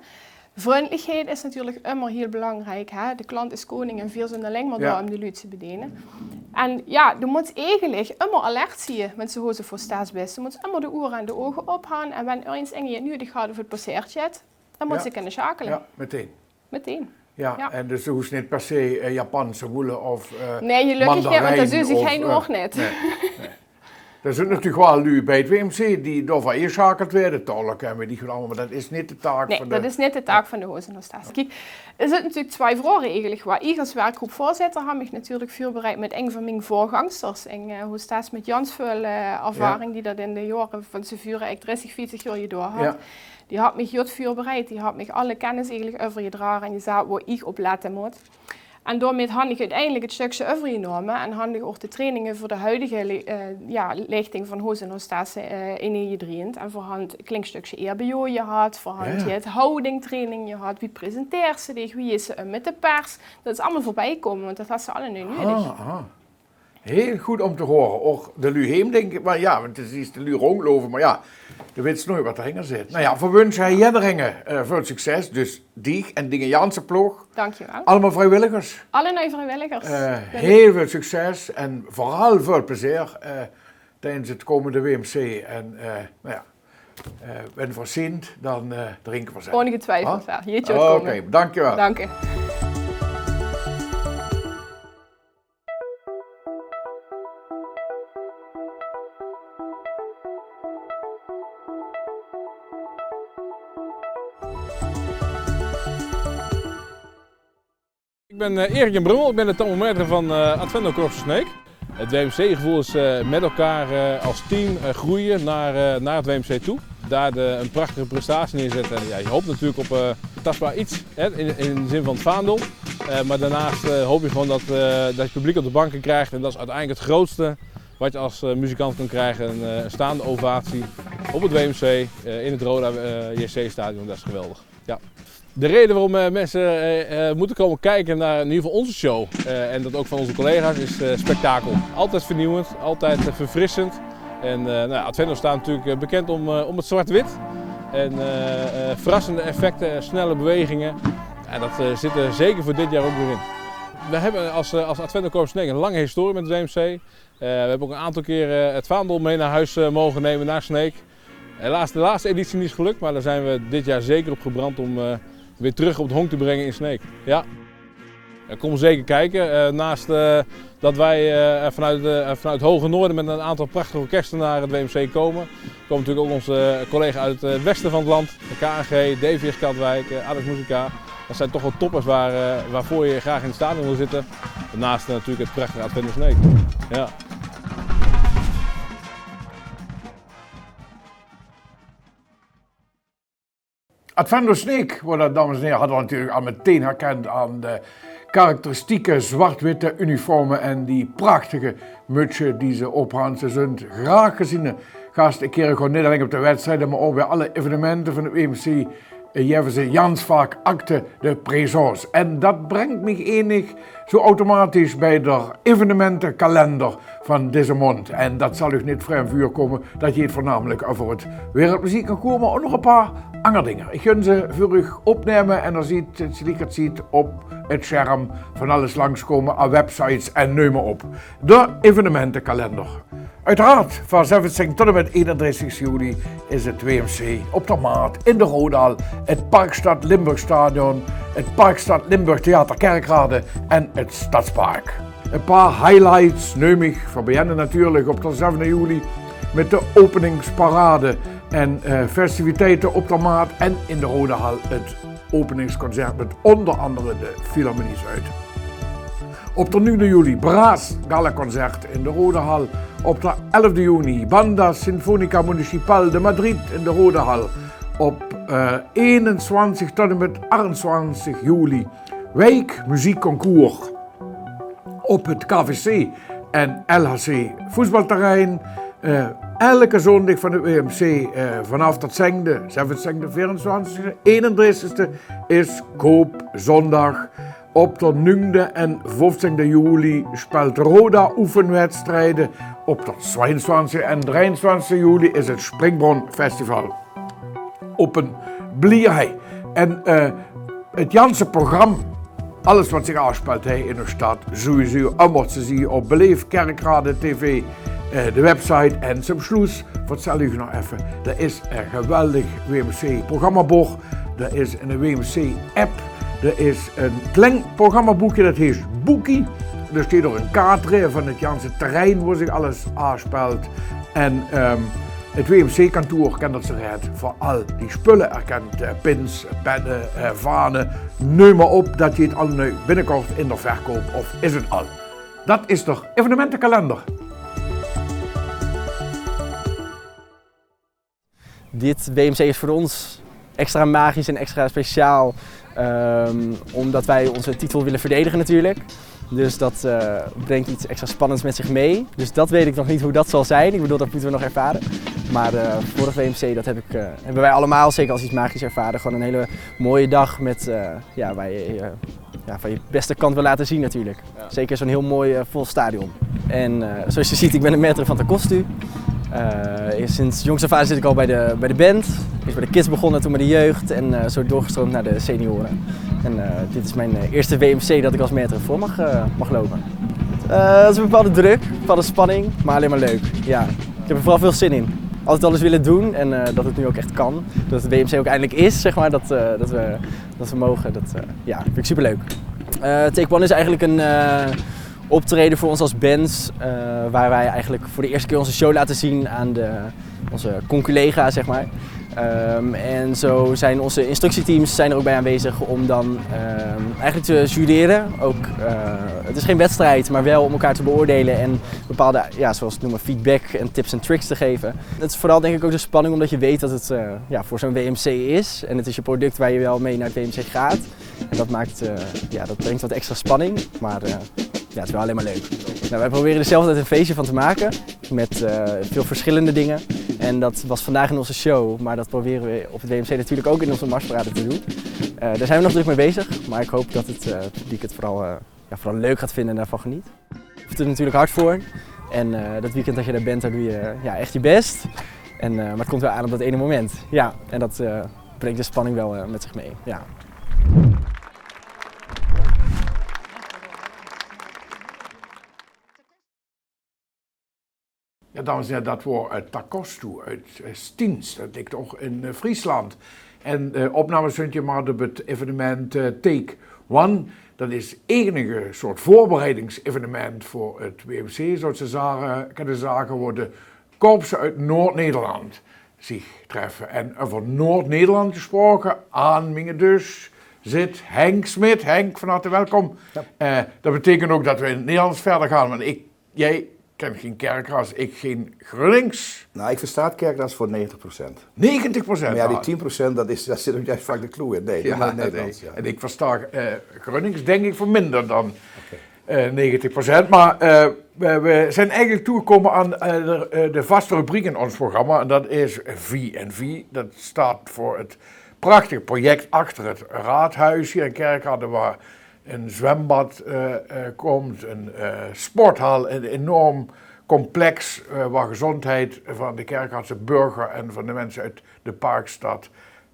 Vrundelichheid is natuurlik ummer hiel belangriek, hè. De klant is koning en veer zunt alling mer dao um de luuj te bediene. En ja, de mót eigelik ummer alert zien, wens te hoze hostess bis. De mót ummer de oere en de ouge op han. En wen örges inge 't nudig hat of 't passeert jet, dan mót ze kenne sjakele. Ja, meteen. Meteen. Ja, en dus de hoofs nit per se eh, Japanse woele of eh, Nae, gelökkig nit, want dat zuus ich hei ouch nit. D'r zunt natuurlik waal luuj bij 't W M C die dao van ingesjakeld weëde, tolke en weit ich wat allemaol, mer dat is nit de taak van de... Nae, dat is nit de taak van de hoze hostess. Kiek, d'r zunt natuurlik twie vraoge eigelik. Wa, ich as werkgroepvoorzitter han mich natuurlik veurbereid mit ing van ming veurgangsters, ing eh, hostess mit jans väöl eh, ervaring, die dat in de joare van te vure eigelik dristig, viertig joar jedoa hat. Die hat mich good veurbereid, die hat mich alle kennis eigelik euverjedrage en die zaat woa ich op lette mót. En daomit han ich uiteindelijk 't stökske euverjenome en han ich ouch de traininge veur de huidige le- eh, ja, lichting van hoze hostesse eh, ingejedreend. En veer han 't klink stökske eerbejo jehat, veer han 't houdingtraining jehat, wie presenteers se dich, wie is se um mit de pers. Dat is allemaol veurbij gekómme, want dat has se allemaol nudig. Aha, aha. Hiel good um te hure. Ouch de luuj heem, dink ich. Mer ja, wens te zuus de luuj róndjlove, mer ja, de wits noeit wat d'r hinger zit. Nou ja, veer wunsje hei jederinge eh, väöl succes. Dus dich en dinge janse ploog. Dankjewel. Allemaol vriewilligers. Allemaol vriewilligers. Eh, hiel väöl succes en veural väöl plezeer eh, tijdens 't kómmende W M C. En eh, nou ja, eh, wens veer zint, dan eh, drinke veer zelf. Ongetwijfeld waal. Jeetje, oké, dankjewel. Dank je. Ik ben eh, Erik en Brummel, ik ben de tambourmaître van eh, Advendo Korps Sneek. Het W M C-gevoel is eh, met elkaar eh, als team eh, groeien naar, eh, naar het W M C toe. Daar de, een prachtige prestatie neerzetten. En ja, je hoopt natuurlijk op eh, tastbaar iets, hè, in, in de zin van het vaandel. Eh, maar daarnaast eh, hoop je gewoon dat, eh, dat je publiek op de banken krijgt. En dat is uiteindelijk het grootste wat je als eh, muzikant kan krijgen. Een eh, staande ovatie op het W M C, eh, in het Roda eh, J C-stadion. Dat is geweldig. Ja. De reden waarom eh, mensen eh, eh, moeten komen kijken naar in ieder geval onze show, eh, en dat ook van onze collega's, is eh, spektakel. Altijd vernieuwend, altijd eh, verfrissend. En eh, nou, Advendo staat natuurlijk eh, bekend om, eh, om het zwart-wit. En eh, eh, verrassende effecten, snelle bewegingen. En dat eh, zit er zeker voor dit jaar ook weer in. We hebben als, eh, als Advendo Korps Sneek een lange historie met het W M C. Eh, we hebben ook een aantal keren het vaandel mee naar huis eh, mogen nemen, naar Sneek. Helaas de laatste editie niet is gelukt, maar daar zijn we dit jaar zeker op gebrand om eh, weer terug op het honk te brengen in Sneek. Ja. Eh, kom zeker kijken. Eh, naast eh, dat wij eh, vanuit, eh, vanuit Hoge Noorden met een aantal prachtige orkesten naar het W M C komen, komen natuurlijk ook onze collega's uit het westen van het land. De K A G, D V S Katwijk, eh, Alex Musica. Dat zijn toch wel toppers waar, eh, waarvoor je graag in het stadion wil zitten. Daarnaast eh, natuurlijk het prachtige Advendo Sneek. Ja. Advendo Sneek, woa dat, dames en hiere, hat geer natuurlik al meteen herkend aan de karakteristieke zwart-witte uniforme en die prachtige mutsje die ze ophant. Ze zunt graag geziene gaste. Kiere gewoen nit alling op de wedstrijde, mer ouch bie alle evenemente van 't W M C eh, jeve ze jans vaak acte de présence. En dat brengt mich eigelik zoe automatisch bie d'r evenementekalender van deze maond. En dat zal uch nit vreemd veurkomme, dat jeet veurnamelik euver 't wereldmuziek gekomme, ouch nog e paar anger dinger. Ich gun ze veur uch opneme en d'r ziet, 't ziet, 't ziet op 't scherm van alles langskomme aan websites en neum mer op. D'r evenementekalender. Oeteraard, van zeventien tot en mit einendressig juli is 't W M C op d'r Maat in de Rodahal, 't Parkstad Limburg Stadion, 't Parkstad Limburg Theater Kerkrade en 't Stadspark. E paar highlights neum ich, veur beginne natuurlik op d'r zevende juli mit de openingsparade en eh, festiviteite op d'r Maat en in de Rodahal 't openingsconcert mit onder andere de Philharmonie Zuid. Op d'r nuujde juli, Braas Galaconcert in de Rodahal. Op d'r elfde juni, Banda Sinfónica Municipal de Madrid in de Rodahal. Op eh, einentwintig tot en mit achtentwintig juli, Wijkmuziekconcours op het K V C en L H C voetbalterrein. Eh, elke zondag van het W M C, eh, vanaf de zesde, zeventien, vierentwintig, eenentwintig is koopzondag. Op de negende en vijftien juli speelt Roda oefenwedstrijden. Op de tweeëntwintig en drieëntwintig juli is het Springbronfestival op een Bliehei. En eh, het janse programma, alles wat zich afspeelt hier in de stad, sowieso allemaal te zien op Beleef Kerkrade T V, eh, de website. En zum Schluss vertel ik nog even, er is een geweldig W M C-programmaboek, er is een W M C-app, er is een klein programmaboekje, dat heet Boekie. Daar staat er een kaart in van het janse terrein waar zich alles afspeelt. En ehm, het W M C-kantoor kan dat ze redt voor al die spullen erkent. Eh, pins, pennen, eh, vanen, neem maar op. Dat je het al nu binnenkort in de verkoop of is het al. Dat is toch evenementenkalender. Dit W M C is voor ons extra magisch en extra speciaal, ehm, omdat wij onze titel willen verdedigen natuurlijk. Dus dat eh, brengt iets extra spannends met zich mee. Dus dat weet ik nog niet hoe dat zal zijn. Ik bedoel, dat moeten we nog ervaren. Maar eh, vorig W M C, dat heb ik, eh, hebben wij allemaal zeker als iets magisch ervaren. Gewoon een hele mooie dag met, eh, ja, waar je, eh, ja, van je beste kant wil laten zien natuurlijk. Zeker zo'n heel mooi eh, vol stadion. En eh, zoals je ziet, ik ben de maître van Takostu. Eh, sinds jongs af aan zit ik al bij de, bij de band. Eerst bij de kids begonnen, toen bij de jeugd en eh, zo doorgestroomd naar de senioren. En eh, dit is mijn eh, eerste W M C dat ik als maître voor mag, eh, mag lopen. Eh, dat is een bepaalde druk, een bepaalde spanning, maar alleen maar leuk. Ja. Ik heb er vooral veel zin in. Altijd alles willen doen en eh, dat het nu ook echt kan. Dat het W M C ook eindelijk is, zeg maar, dat, eh, dat, we, dat we mogen. Dat eh, ja, vind ik superleuk. Eh Take One is eigenlijk een eh, optreden voor ons als bands, eh, waar wij eigenlijk voor de eerste keer onze show laten zien aan de, onze conculega, zeg maar. Ehm, en zo zijn onze instructieteams zijn er ook bij aanwezig om dan ehm, eigenlijk te jureren. Ook, eh, het is geen wedstrijd, maar wel om elkaar te beoordelen en bepaalde, ja, zoals we het noemen, feedback en tips en tricks te geven. Het is vooral denk ik ook de spanning omdat je weet dat het eh, ja, voor zo'n W M C is. En het is je product waar je wel mee naar het W M C gaat. En dat maakt, eh, ja, dat brengt wat extra spanning. Maar eh, ja, het is wel alleen maar leuk. Nou, wij proberen er zelf altijd een feestje van te maken. Met eh, veel verschillende dingen. En dat was vandaag in onze show. Maar dat proberen we op het W M C natuurlijk ook in onze marsparade te doen. Eh, daar zijn we nog druk mee bezig. Maar ik hoop dat het eh, publiek het vooral, eh, ja, vooral leuk gaat vinden en daarvan geniet. Hoeft er natuurlijk hard voor. En eh, dat weekend dat je er bent, daar doe je ja, echt je best. En, eh, maar het komt wel aan op dat ene moment. Ja, en dat eh, brengt de spanning wel eh, met zich mee. Ja. Ja, dames en heren, dat waar eh, Takostu uit eh, Stiens. Dat ligt toch in eh, Friesland. En eh, opnames vind je maar op het evenement eh, Take One. Dat is enige soort voorbereidingsevenement voor het W M C, zou ik zeggen, kunnen zeggen, waar de korpsen uit Noord-Nederland zich treffen. En over Noord-Nederland gesproken, aan minge dus zit Henk Smit. Henk, van harte welkom. Ja. Eh, dat betekent ook dat we in het Nederlands verder gaan, want ik, jij kent geen Kerkrads, ik geen Grunnings. Nou, ik versta Kerkrads voor negentig procent. Negentig procent? Maar ja, die tien procent, dat, is, dat zit ook juist vaak de clue in. Nee, ja, nee. Nederlands, ja. En ik versta eh, Grunnings denk ik voor minder dan eh, negentig procent. Maar eh, we, we zijn eigenlijk toegekomen aan eh, de, eh, de vaste rubriek in ons programma. En dat is V en V. Dat staat voor het prachtige project achter het raadhuis hier in Kerkrade, waar een zwembad eh, eh, komt, een eh, sporthal, een enorm complex eh, waar gezondheid van de Kerkraadse burger en van de mensen uit de Parkstad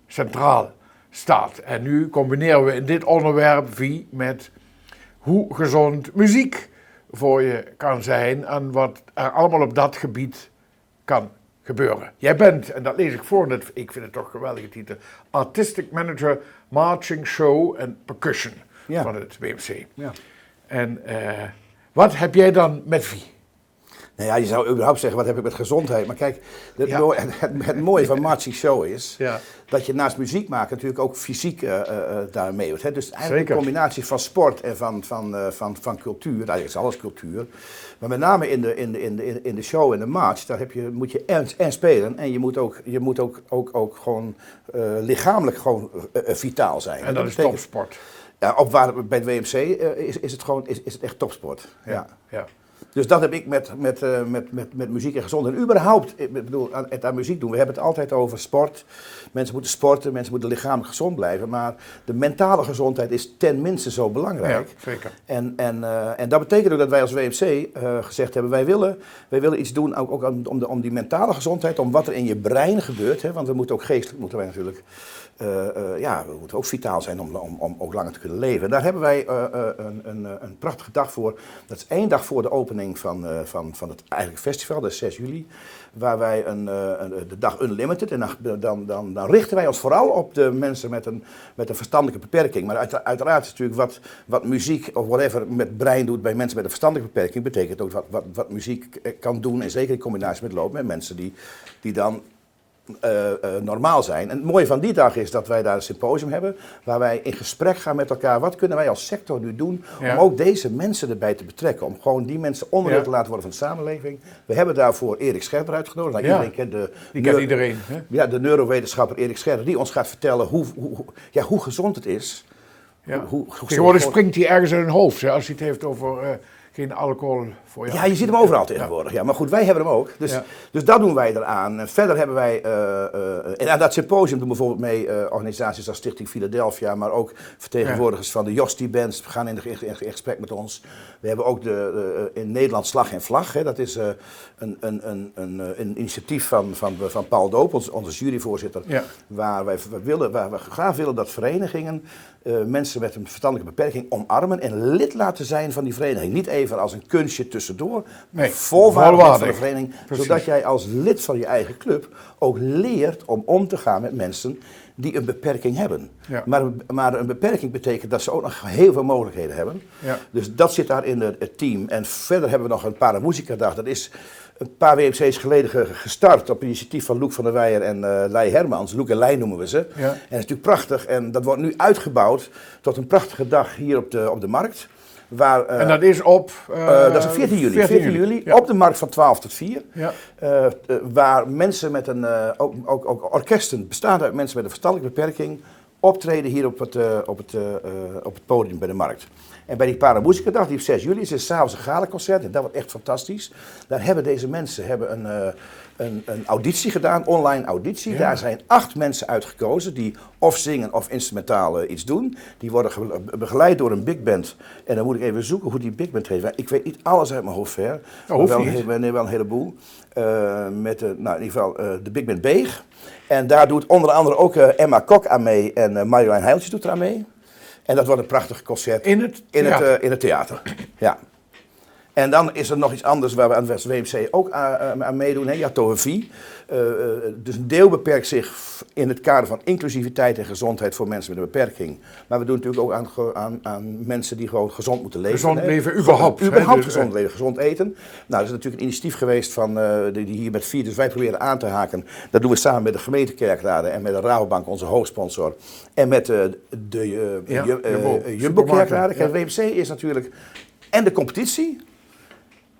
centraal staat. En nu combineren we in dit onderwerp V met hoe gezond muziek voor je kan zijn en wat er allemaal op dat gebied kan gebeuren. Jij bent, en dat lees ik voor, en dat, ik vind het toch een geweldige titel, Artistic Manager Marching Show en Percussion Ja. van het W M C. Ja. En eh, wat heb jij dan met V? Nou ja, je zou überhaupt zeggen, wat heb ik met gezondheid? Maar kijk, het, Ja. mooi- het, het, het mooie van Marching Show is Ja. dat je naast muziek maken natuurlijk ook fysiek eh, eh, eh, daar mee doet. Hè? Dus eigenlijk Zeker. Een combinatie van sport en van, van, eh, van, van cultuur. Nou, het is alles cultuur. Maar met name in de, in de, in de, in de show en de march, daar heb je, moet je en, en spelen. En je moet ook, je moet ook, ook, ook gewoon eh, lichamelijk gewoon eh, eh, vitaal zijn. En dat is betekent- topsport. Ja, op waar, bij het W M C eh, is, is het gewoon is, is het echt topsport. Ja. Ja. Dus dat heb ik met, met, eh, met, met, met muziek en gezondheid. En überhaupt, ik bedoel, aan, het aan muziek doen. We hebben het altijd over sport. Mensen moeten sporten, mensen moeten lichamelijk gezond blijven. Maar de mentale gezondheid is ten minste zo belangrijk. Ja, zeker. En, en, eh, en dat betekent ook dat wij als W M C eh, gezegd hebben, wij willen, wij willen iets doen ook, ook om, om, de, om die mentale gezondheid, om wat er in je brein gebeurt. Hè, want we moeten ook geestelijk, moeten wij natuurlijk, eh, eh, ja, we moeten ook vitaal zijn om, om, om ook langer te kunnen leven. En daar hebben wij eh, eh, een, een, eh, een prachtige dag voor. Dat is één dag voor de opening van, eh, van, van het eigenlijk festival, dat is zes juli. Waar wij een, eh, een- de dag Unlimited. En dan, dan, dan, dan richten wij ons vooral op de mensen met een, met een verstandelijke beperking. Maar uitera- uiteraard is natuurlijk wat, wat muziek of whatever met brein doet bij mensen met een verstandelijke beperking, betekent ook wat, wat, wat muziek eh, kan doen. En zeker in combinatie met lopen met mensen die, die dan eh, eh, normaal zijn. En het mooie van die dag is dat wij daar een symposium hebben, waar wij in gesprek gaan met elkaar. Wat kunnen wij als sector nu doen Ja. om ook deze mensen erbij te betrekken? Om gewoon die mensen onderdeel Ja. te laten worden van de samenleving. We hebben daarvoor Erik Scherder uitgenodigd. Nou, Ja. Iedereen kent de, Die kent neu- iedereen. Hè? ja, de neurowetenschapper Erik Scherder, die ons gaat vertellen hoe, hoe, hoe- ja, hoe gezond het is. Ja. Hoe- hoe- Tegenwoordig springt hij ergens uit een hoofd, hè, als hij het heeft over eh, geen alcohol voor je. Ja, je ziet hem overal tegenwoordig. Ja, maar goed, wij hebben hem ook. Dus, Ja. dus dat doen wij eraan. En verder hebben wij, eh, eh, en aan dat symposium doen bijvoorbeeld mee eh, organisaties als Stichting Philadelphia, maar ook vertegenwoordigers van de Jostie Bands gaan in, de, in, in gesprek met ons. We hebben ook de, eh, in Nederland Slag en Vlag. Hè. Dat is eh, een, een, een, een, eh, een initiatief van, van, van Paul Doop, ons, onze juryvoorzitter. Ja. Waar wij v- willen, waar we graag willen dat verenigingen eh, mensen met een verstandelijke beperking omarmen en lid laten zijn van die vereniging. Niet even als een kunstje tussendoor, maar Nee, volwaardig lid van de volwaardig. Vereniging, Precies. Zodat jij als lid van je eigen club ook leert om om te gaan met mensen die een beperking hebben. Ja. Maar, maar een beperking betekent dat ze ook nog heel veel mogelijkheden hebben. Ja. Dus dat zit daar in het, het team. En verder hebben we nog een Paramusica-dag. Dat is een paar W M C's geleden ge- gestart op initiatief van Loek van der Weijer en eh Lei Hermans. Loek en Lei noemen we ze. Ja. En dat is natuurlijk prachtig. En dat wordt nu uitgebouwd tot een prachtige dag hier op de, op de markt. Waar, eh, En dat is op... eh, eh, dat is op veertien juli. veertien juli, Ja. Op de markt van twaalf tot vier. Ja. Eh, eh, waar mensen met een, eh, ook, ook, ook orkesten bestaande uit mensen met een verstandelijke beperking optreden hier op het, eh, op het, eh, eh, op het podium bij de markt. En bij die Paramusica-dag, die op zes juli is, is s'avonds een galaconcert. En dat wordt echt fantastisch. Daar hebben deze mensen hebben een, eh, een, een auditie gedaan, online auditie. Ja. Daar zijn acht mensen uitgekozen die of zingen of instrumentaal eh, iets doen. Die worden ge- begeleid door een bigband. En dan moet ik even zoeken hoe die bigband heet. Want ik weet niet alles uit mijn hoofd, hè. Oh, hoeft wel, een niet. hele- nee, wel een heleboel. Eh, met, eh, nou, in ieder geval eh, de bigband Beeg. En daar doet onder andere ook eh, Emma Kok aan mee en eh, Marjolein Heiltjes doet eraan mee. En dat wordt een prachtig concert In het in het, theater. eh, in het theater. Ja. En dan is er nog iets anders waar we aan het W M C ook aan, eh, aan meedoen. Hè. Ja, Tohevie. Eh, eh, dus een deel beperkt zich in het kader van inclusiviteit en gezondheid voor mensen met een beperking. Maar we doen natuurlijk ook aan, ge- aan, aan mensen die gewoon gezond moeten leven. Gezond Hè. leven überhaupt, hè, Überhaupt dus, gezond eh, leven, gezond eten. Nou, dat is natuurlijk een initiatief geweest van, eh, die, die hier met vier. Dus wij proberen aan te haken. Dat doen we samen met de gemeente Kerkrade en met de Rabobank, onze hoofdsponsor. En met eh, de eh, Ja, Jum- eh, Jumbo. eh, Jumbo Supermarkt, Kerkrade. Kijk, ja. W M C is natuurlijk en de competitie,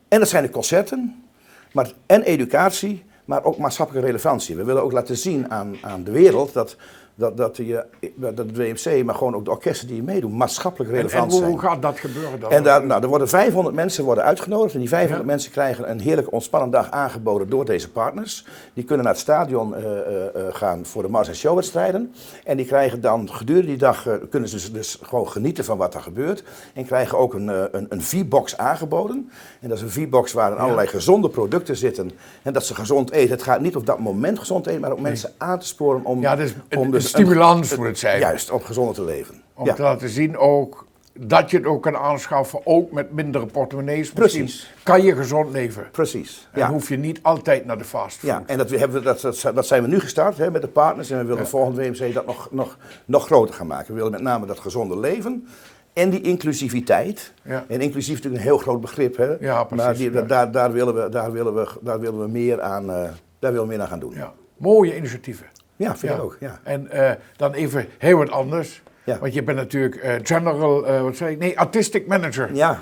en dat zijn de concerten, maar, en educatie, maar ook maatschappelijke relevantie. We willen ook laten zien aan, aan de wereld dat, dat, dat, je, dat het W M C, maar gewoon ook de orkesten die meedoen, maatschappelijk En, relevant en zijn. Hoe gaat dat gebeuren dan? En daar, nou, er worden vijfhonderd mensen worden uitgenodigd. En die vijfhonderd Ja. mensen krijgen een heerlijk ontspannen dag aangeboden door deze partners. Die kunnen naar het stadion eh, eh, eh, gaan voor de mars- en showwedstrijden. En die krijgen dan gedurende die dag eh, kunnen ze dus, dus gewoon genieten van wat er gebeurt. En krijgen ook een, eh, een, een V-box aangeboden. En dat is een V-box waar allerlei gezonde producten zitten. En dat ze gezond eten. Het gaat niet op dat moment gezond eten, maar om mensen aan te sporen om... Ja, dus een, om een dus stimulans moet het zijn. Juist, om gezonder te leven. Om Ja. te laten zien ook dat je het ook kan aanschaffen, ook met mindere portemonnees misschien, Precies. Kan je gezond leven. Precies. En Ja. Hoef je niet altijd naar de fastfood. Ja, en dat, we hebben, dat, dat, dat zijn we nu gestart hè, met de partners. En we willen Ja. volgend W M C dat nog, nog, nog groter gaan maken. We willen met name dat gezonde leven en die inclusiviteit. Ja. En inclusief is natuurlijk een heel groot begrip. Hè, Ja, precies, maar die, ja. daar, daar, willen we, daar, willen we, daar willen we meer aan, eh, daar willen we meer aan gaan doen. Ja. Mooie initiatieven. Ja, vind Ja. ik ook. Ja. En eh, dan even heel wat anders. Ja. Want je bent natuurlijk eh, general, eh, wat zei ik? Nee, artistic manager. Ja.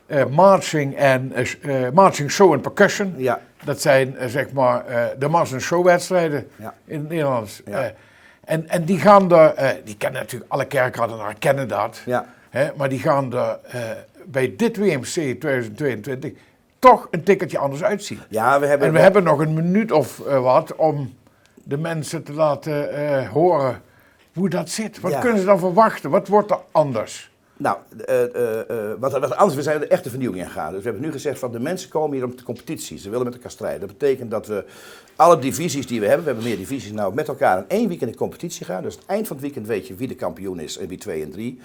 Eh, marching en eh, eh, marching show en percussion. Ja. Dat zijn eh, zeg maar eh, de mars- en showwedstrijden Ja. in het Nederlands. Ja. Eh, En, en die gaon d'r, eh, die kenne natuurlik, alle Kirkraodenaere kenne dat, ja, hè, maar die gaon d'r, eh, bij dit W M C tweeduizend tweeëntwintig toch een tikkeltje anders uitzien. Ja, we hebben... En we hebben nog een minuut of, eh, wat om de mensen te laten, eh, horen hoe dat zit. Wat kunnen ze dan verwachten? Wat wordt er anders? Nou, eh, eh, eh, wat, wat anders, we zijn een echte vernieuwing aangegaan. Dus we hebben nu gezegd van, de mensen komen hier om de competitie. Ze willen met elkaar strijden. Dat betekent dat we alle divisies die we hebben, we hebben meer divisies, nou met elkaar in één weekend in competitie gaan. Dus aan het eind van het weekend weet je wie de kampioen is en wie twee en drie.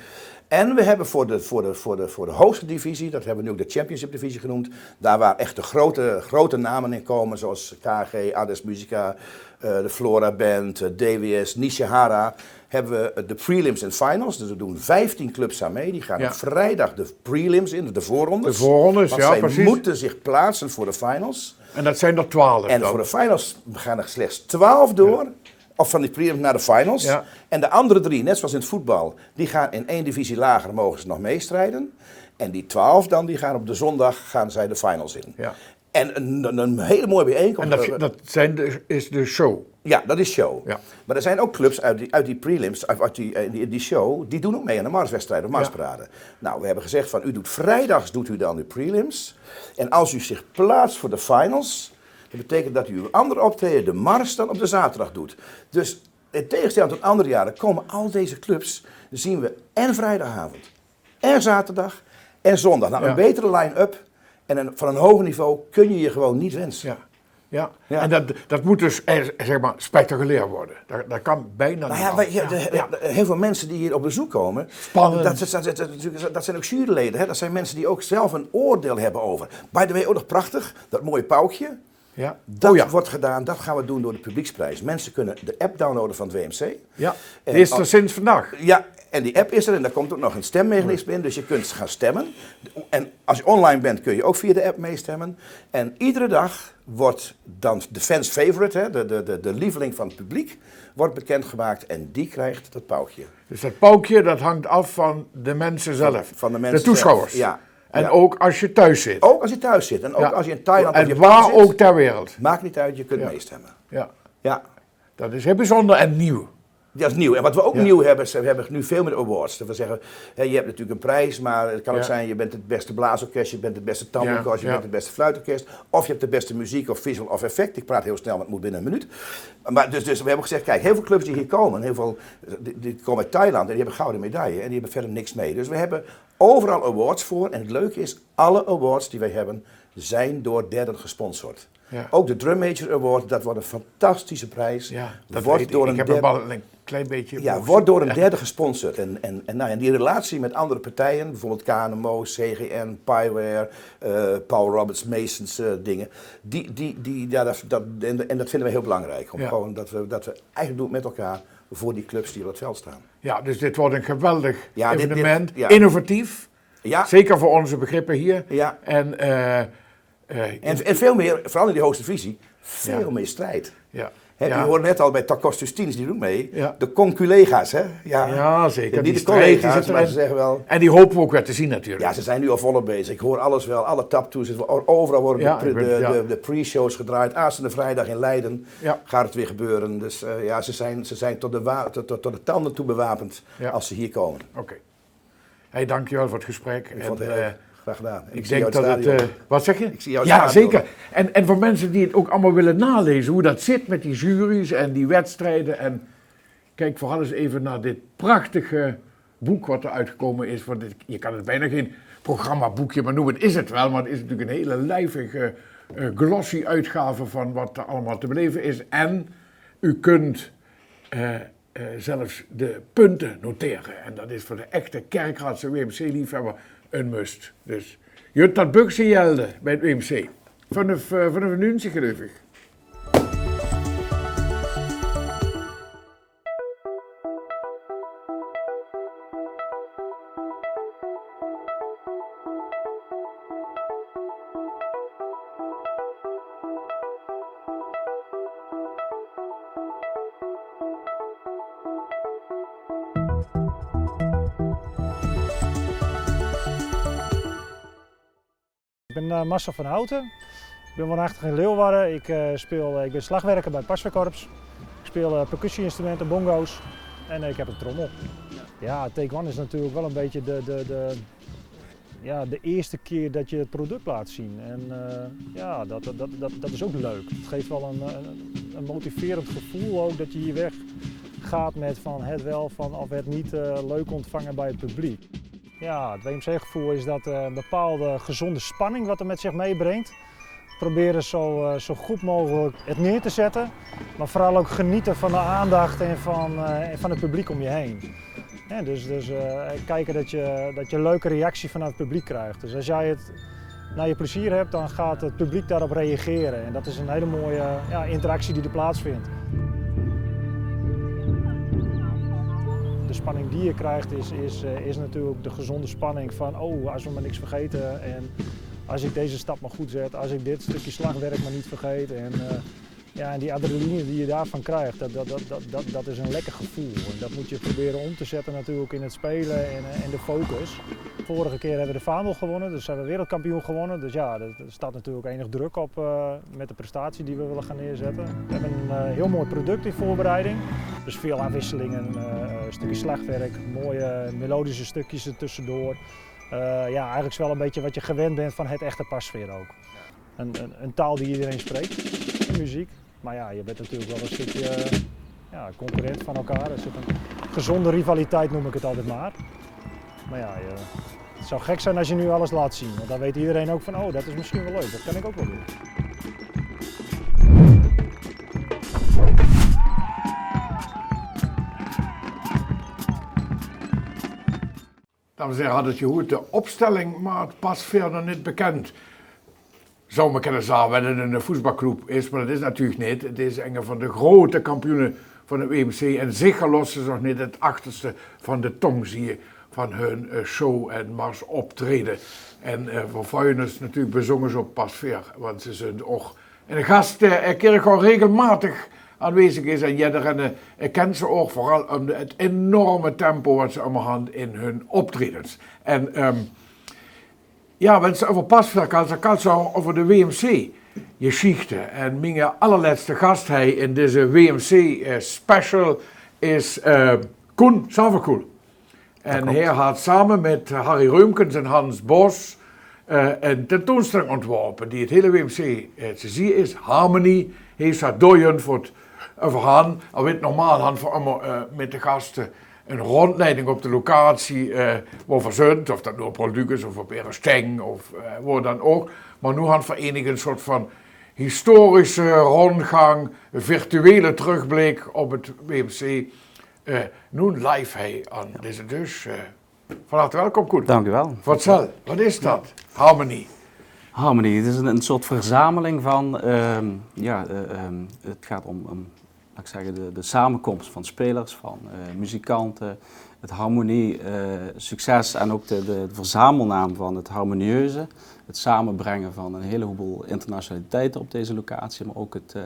En we hebben voor de, voor de, voor de, voor de hoogste divisie, dat hebben we nu ook de Championship divisie genoemd, daar waar echt de grote, grote namen in komen, zoals K G, Ades Musica, eh, de Flora Band, eh, D W S, Nishihara, hebben we de prelims en finals. Dus er doen vijftien clubs aan mee. Die gaan op vrijdag de prelims in, de voorrondes. De voorrondes, ja, precies. Want zij moeten zich plaatsen voor de finals. En dat zijn er twaalf dan? En voor de finals gaan er slechts twaalf door. Of van die prelims naar de finals. Ja. En de andere drie, net zoals in het voetbal, die gaan in één divisie lager, mogen ze nog meestrijden. En die twaalf dan, die gaan op de zondag, gaan zij de finals in. Ja. En een, een, een hele mooie bijeenkomst. En dat, dat zijn de, is de show? Ja, dat is show. Ja. Maar er zijn ook clubs uit die, uit die prelims, uit, uit die, eh, die, die show, die doen ook mee aan de marswedstrijd of marsparade. Nou, we hebben gezegd van, u doet vrijdags, doet u dan uw prelims. En als u zich plaatst voor de finals, dat betekent dat u uw andere optreden, de mars, dan op de zaterdag doet. Dus in tegenstelling tot andere jaren komen al deze clubs, zien we en vrijdagavond, en zaterdag, en zondag. Nou, een betere line-up en een, van een hoger niveau kun je je gewoon niet wensen. Ja. Ja. Ja. En dat, dat moet dus, eh, zeg maar, spectaculair worden. Dat, dat kan bijna niet anders. Nou ja, heel veel mensen die hier op bezoek komen, spannend, dat, dat, dat, dat zijn ook juryleden, hè? Dat zijn mensen die ook zelf een oordeel hebben over. By the way, ook nog prachtig, dat mooie pauwke. Ja. Dat wordt gedaan, dat gaan we doen door de publieksprijs. Mensen kunnen de app downloaden van het W M C. Ja, die is er sinds vandaag. Ja, en die app is er en daar komt ook nog een stemmechanisme in, dus je kunt gaan stemmen. En als je online bent kun je ook via de app meestemmen. En iedere dag wordt dan de fans favorite, hè, de, de, de, de lieveling van het publiek, wordt bekendgemaakt en die krijgt dat pauwke. Dus dat pauwke, dat hangt af van de mensen zelf, van de mensen zelf, de toeschouwers. Ja. En ook als je thuis zit. Ook als je thuis zit. En ook als je in Thailand of Japan zit. En waar ook ter wereld. Maakt niet uit, je kunt meestemmen. Ja. Ja. Dat is heel bijzonder en nieuw. Dat is nieuw. En wat we ook nieuw hebben, is, we hebben nu veel meer awards. Dat we zeggen, hè, je hebt natuurlijk een prijs, maar het kan ook zijn, je bent het beste blaasorkest, je bent het beste tamboerkorps, je bent het beste fluitorkest, of je hebt de beste muziek of visual of effect. Ik praat heel snel, want het moet binnen een minuut. Maar dus, dus we hebben gezegd, kijk, heel veel clubs die hier komen, heel veel, die, die komen uit Thailand en die hebben gouden medaille en die hebben verder niks mee. Dus we hebben overal awards voor. En het leuke is, alle awards die wij hebben, zijn door derden gesponsord. Ja. Ook de Drum Major Award, dat wordt een fantastische prijs. Ja, dat wordt weet ik. Ik heb hem al een klein beetje, ja, wordt door een derde gesponsord. En, en, en, nou, en die relatie met andere partijen, bijvoorbeeld K N M O, C G N, Pieware, eh, Paul Roberts, Masons, eh, dingen, die, die, die, ja, dat, dat, en, en dat vinden we heel belangrijk. Om gewoon dat we, dat we eigenlijk doen met elkaar voor die clubs die op het veld staan. Ja, dus dit wordt een geweldig evenement. Ja, dit, dit, ja. Innovatief. Ja. Zeker voor onze begrippen hier. Ja. En, eh, eh, en, en veel meer, vooral in die hoogste divisie, veel meer strijd. Ja. Hè, ja. Je hoort net al bij Takostus Tiens, die doet mee. Ja. De conculega's, hè? Ja. Ja, zeker. Die, die strijd, die collega's, zit erin. Maar ze zeggen wel... En die hopen we ook weer te zien natuurlijk. Ja, ze zijn nu al volop bezig. Ik hoor alles wel, alle taptoes, o-, overal worden de pre-, de, de, de pre-shows gedraaid. Aanstaande vrijdag in Leiden gaat het weer gebeuren. Dus, eh, ja, ze zijn, ze zijn tot de wa-, tot, tot, tot de tanden toe bewapend als ze hier komen. Oké. Hey, dankjewel voor het gesprek. Ik vond het heel erg graag gedaan. En ik denk dat het, eh, wat zeg je? Ik zie jou in het stadion. Ja, zeker. En, en voor mensen die het ook allemaal willen nalezen, hoe dat zit met die jury's en die wedstrijden. En kijk vooral eens even naar dit prachtige boek wat er uitgekomen is. Want dit, je kan het bijna geen programmaboekje meer noemen. Is het wel, maar het is natuurlijk een hele lijvige, eh, glossy uitgave van wat er allemaal te beleven is. En u kunt, eh, eh, zelfs de punten noteren. En dat is voor de echte Kerkraadse W M C-liefhebber een must. Dus jut dat bökske jelde bij het W M C. Vanaf, eh, vanaf nuunzig, geloof ik. Ik ben, eh, Marcel van Houten. Ik ben woonachtig in Leeuwarden. Ik, eh, speel, eh, ik ben slagwerker bij het Pasveerkorps. Ik Speel eh, percussie-instrumenten, bongo's en eh, ik heb een trommel. Ja, Take One is natuurlijk wel een beetje de, de, de, ja, de eerste keer dat je het product laat zien. En eh, ja, dat, dat, dat, dat, dat is ook leuk. Het geeft wel een, een, een motiverend gevoel ook dat je hier weg gaat met van het wel van of het niet eh, leuk ontvangen bij het publiek. Ja, het W M C-gevoel is dat eh, een bepaalde gezonde spanning wat er met zich meebrengt. Proberen zo, eh, zo goed mogelijk het neer te zetten, maar vooral ook genieten van de aandacht en van, eh, en van het publiek om je heen. Hè, dus dus eh, kijken dat je, dat je een leuke reactie vanuit het publiek krijgt. Dus als jij het naar je plezier hebt, dan gaat het publiek daarop reageren. En dat is een hele mooie ja, interactie die er plaatsvindt. De spanning die je krijgt is, is, eh, is natuurlijk de gezonde spanning van, oh, als we maar niks vergeten en als ik deze stap maar goed zet, als ik dit stukje slagwerk maar niet vergeet. En eh, ja, en die adrenaline die je daarvan krijgt, dat, dat, dat, dat, dat, dat is een lekker gevoel. En dat moet je proberen om te zetten natuurlijk in het spelen en, eh, en de focus. Vorige keer hebben we de Vaandel gewonnen, dus zijn we wereldkampioen gewonnen. Dus ja, dat staat natuurlijk enig druk op eh, met de prestatie die we willen gaan neerzetten. We hebben een eh, heel mooi product in voorbereiding. Dus veel afwisselingen, eh, een stukje slagwerk, mooie melodische stukjes er tussendoor. Eh, ja, eigenlijk is wel een beetje wat je gewend bent van het echte Pasveer ook. Een, een, een taal die iedereen spreekt, de muziek. Maar ja, je bent natuurlijk wel een stukje ja, concurrent van elkaar. Er zit een gezonde rivaliteit, noem ik het altijd maar. Maar ja, je, het zou gek zijn als je nu alles laat zien. Want dan weet iedereen ook van, oh, dat is misschien wel leuk. Dat kan ik ook wel doen. Dames en heren, had het gehoord, de opstelling maakt Pasveer nog niet bekend. Zou me kunnen zeggen dat het een voetbalclub is, maar dat is natuurlijk niet. Het is een van de grote kampioenen van het W M C en zeker lossen ze nog niet het achterste van de tong zien van hun eh, show en mars optreden. En eh, voor Feyenoord is natuurlijk bijzonders op Pasveer, want ze zijn ook en de gast eh, Kirchhoff regelmatig aanwezig is en jedereen eh, kent ze ook vooral om de, het enorme tempo wat ze allemaal hadden in hun optredens. En ehm, ja, wenn ze over Pasveer kan, dan kan ze ook over de W M C geschichte. En mijn allerlaatste gast hij in deze W M C eh, special is eh, Koen Saverkoel. En hij had samen met Harry Reumkens en Hans Bos eh, een tentoonstelling ontworpen die het hele W M C eh, te zien is. Harmony heeft daar door hun voor het overhaan. Al weet normaal hadden we allemaal eh, met de gasten een rondleiding op de locatie eh, waar we zijn, of dat nu op Rolducus of op Eresteng of eh, waar dan ook. Maar nu hadden we enig een soort van historische rondgang, virtuele terugblik op het W M C. Eh, nu live hij aan deze dus. Eh, van harte welkom, Koen. Dank u wel. Vertel, wat is dat? Harmony. Harmony, het is een, een soort verzameling van, ehm, ja, eh, ehm, het gaat om, om laat ik zeggen, de, de samenkomst van spelers, van eh, muzikanten, het harmonie, eh, succes en ook de, de verzamelnaam van het harmonieuze. Het samenbrengen van een heleboel internationaliteiten op deze locatie, maar ook het, eh,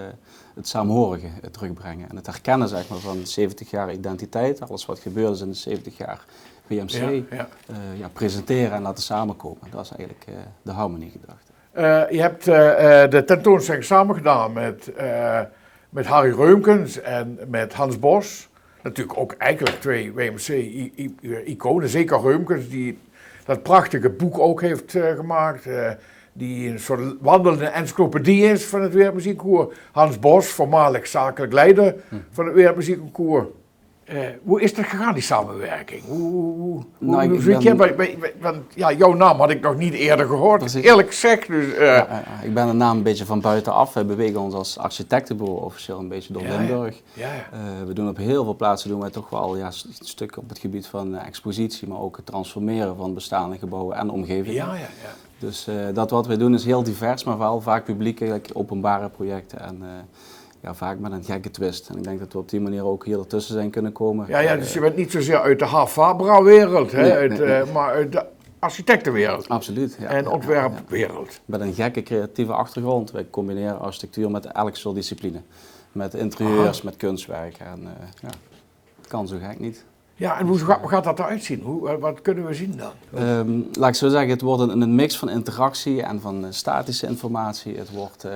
het saamhorige eh, terugbrengen. En het herkennen, zeg maar, van zeventig jaar identiteit, alles wat gebeurd is in de zeventig jaar W M C, Ja, ja. eh, ja, presenteren en laten samenkomen. Dat is eigenlijk eh, de harmoniegedachte. Eh, je hebt eh, eh, de tentoonstelling samen gedaan met, eh, met Harry Reumkens en met Hans Bos. Natuurlijk ook eigenlijk twee W M C-iconen. Zeker Reumkens, die dat prachtige boek ook heeft eh, gemaakt. Eh, die een soort wandelende encyclopedie is van het Wereldmuziekconcours. Hans Bos, voormalig zakelijk leider van het Wereldmuziekconcours. Eh, hoe is dat gegaan, die samenwerking? Hoe, hoe, hoe, Nou, ik- hoe ik zit ben- je bij, bij- bij- want ja, jouw naam had ik nog niet eerder gehoord, Precies. eerlijk gezegd. Dus, eh, Ja, ja, ja. Ik ben een naam een beetje van buitenaf. Wij bewegen ons als architectenbureau officieel een beetje door Ja, ja. Limburg. Ja, ja. Eh, we doen op heel veel plaatsen doen wij toch wel ja, s- stukken op het gebied van eh, expositie, maar ook het transformeren van bestaande gebouwen en omgevingen. Ja, ja, ja. Dus eh, dat wat wij doen is heel divers, maar wel vaak publiekelijk openbare projecten en eh, ja, vaak met een gekke twist. En ik denk dat we op die manier ook hier ertussen zijn kunnen komen. Ja, ja, Eh, dus je bent niet zozeer uit de Havre-wereld, hè, Nee, uit, nee, nee. eh, maar uit de architectenwereld Absoluut, ja. en Ja, ontwerpwereld. Met een gekke creatieve achtergrond. Wij combineren architectuur met elk soort discipline. Met interieurs, met kunstwerk. En eh, ja, het kan zo gek niet. Ja, en hoe gaat dat eruit zien? Hoe, wat kunnen we zien dan? Laat ik zo zeggen, het wordt een, een mix van interactie en van statische informatie. Het wordt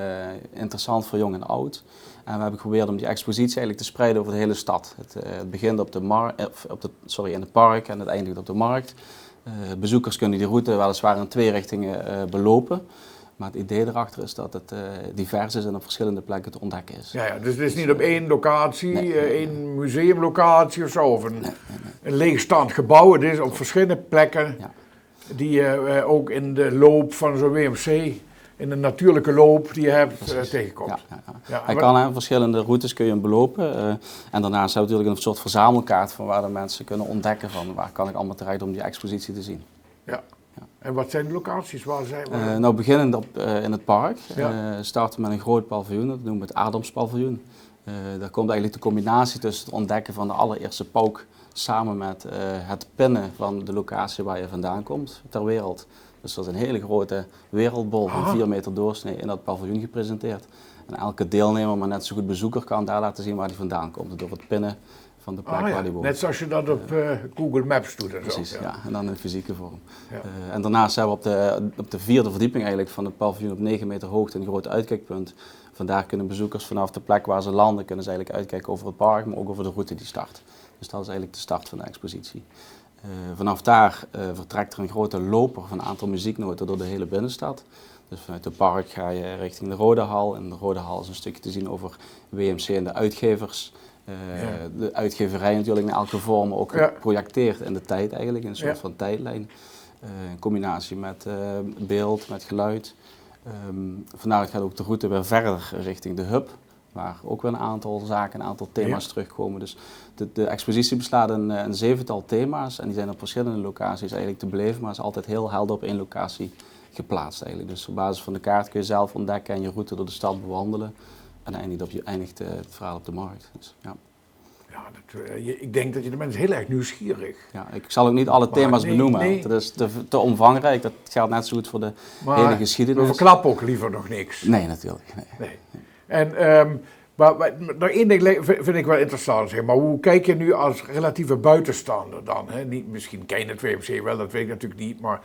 interessant voor jong en oud. En we hebben geprobeerd om die expositie eigenlijk te spreiden over de hele stad. Het, het begint op de mar, op de, sorry, in het park en het eindigt op de markt. Bezoekers kunnen die route weliswaar in twee richtingen belopen. Maar het idee erachter is dat het divers is en op verschillende plekken te ontdekken is. Ja, ja, dus het is niet op één locatie, één museumlocatie of zo, of een, een leegstaand gebouw. Het is op verschillende plekken die je ook in de loop van zo'n W M C, in de natuurlijke loop die je hebt, tegenkomt. Ja, ja. Hij kan, hè, verschillende routes kun je hem belopen. En daarnaast hebben we natuurlijk een soort verzamelkaart van waar de mensen kunnen ontdekken van waar kan ik allemaal terecht om die expositie te zien. Ja. En wat zijn de locaties? Waar zijn, waar... Nou, beginnend op, in het park. Starten we met een groot paviljoen, dat noemen we het Adamspaviljoen. Daar komt eigenlijk de combinatie tussen het ontdekken van de allereerste pauk samen met het pinnen van de locatie waar je vandaan komt ter wereld. Dus dat is een hele grote wereldbol van vier meter doorsnee in dat paviljoen gepresenteerd. En elke deelnemer, maar net zo goed bezoeker, kan daar laten zien waar hij vandaan komt. Door het pinnen van de plek waar hij woont. Net zoals je dat op Google Maps doet en zo. Precies, ja. En dan in fysieke vorm. En daarnaast hebben we op de, op de vierde verdieping eigenlijk van het paviljoen op negen meter hoogte een groot uitkijkpunt. Vandaar kunnen bezoekers vanaf de plek waar ze landen, kunnen ze eigenlijk uitkijken over het park, maar ook over de route die start. Dus dat is eigenlijk de start van de expositie. Vanaf daar vertrekt er een grote loper van een aantal muzieknoten door de hele binnenstad. Dus vanuit het park ga je richting de Rodehal. En de Rodehal is een stukje te zien over W M C en de uitgevers. De uitgeverij natuurlijk in elke vorm, maar ook geprojecteerd in de tijd eigenlijk, in een soort van tijdlijn. In combinatie met beeld, met geluid. Vandaar gaat ook de route weer verder richting de hub, waar ook weer een aantal zaken, een aantal thema's terugkomen. Dus de, de expositie bestaat in een zevental thema's en die zijn op verschillende locaties eigenlijk te beleven, maar is altijd heel helder op één locatie geplaatst eigenlijk. Dus op basis van de kaart kun je zelf ontdekken en je route door de stad bewandelen. En eindigt, op, je eindigt het verhaal op de markt. Dus, ja. Ja, dat, ik denk dat je de mensen heel erg nieuwsgierig... Ja, ik zal ook niet alle thema's benoemen, want dat is te, te omvangrijk. Dat geldt net zo goed voor de hele geschiedenis. Maar we verklappen ook liever nog niks. Nee, natuurlijk. Nee. En, maar, maar nog één ding vind ik wel interessant, zeg maar. Hoe kijk je nu als relatieve buitenstaander dan? Hè? Niet, misschien ken je het W M C wel, dat weet ik natuurlijk niet, maar,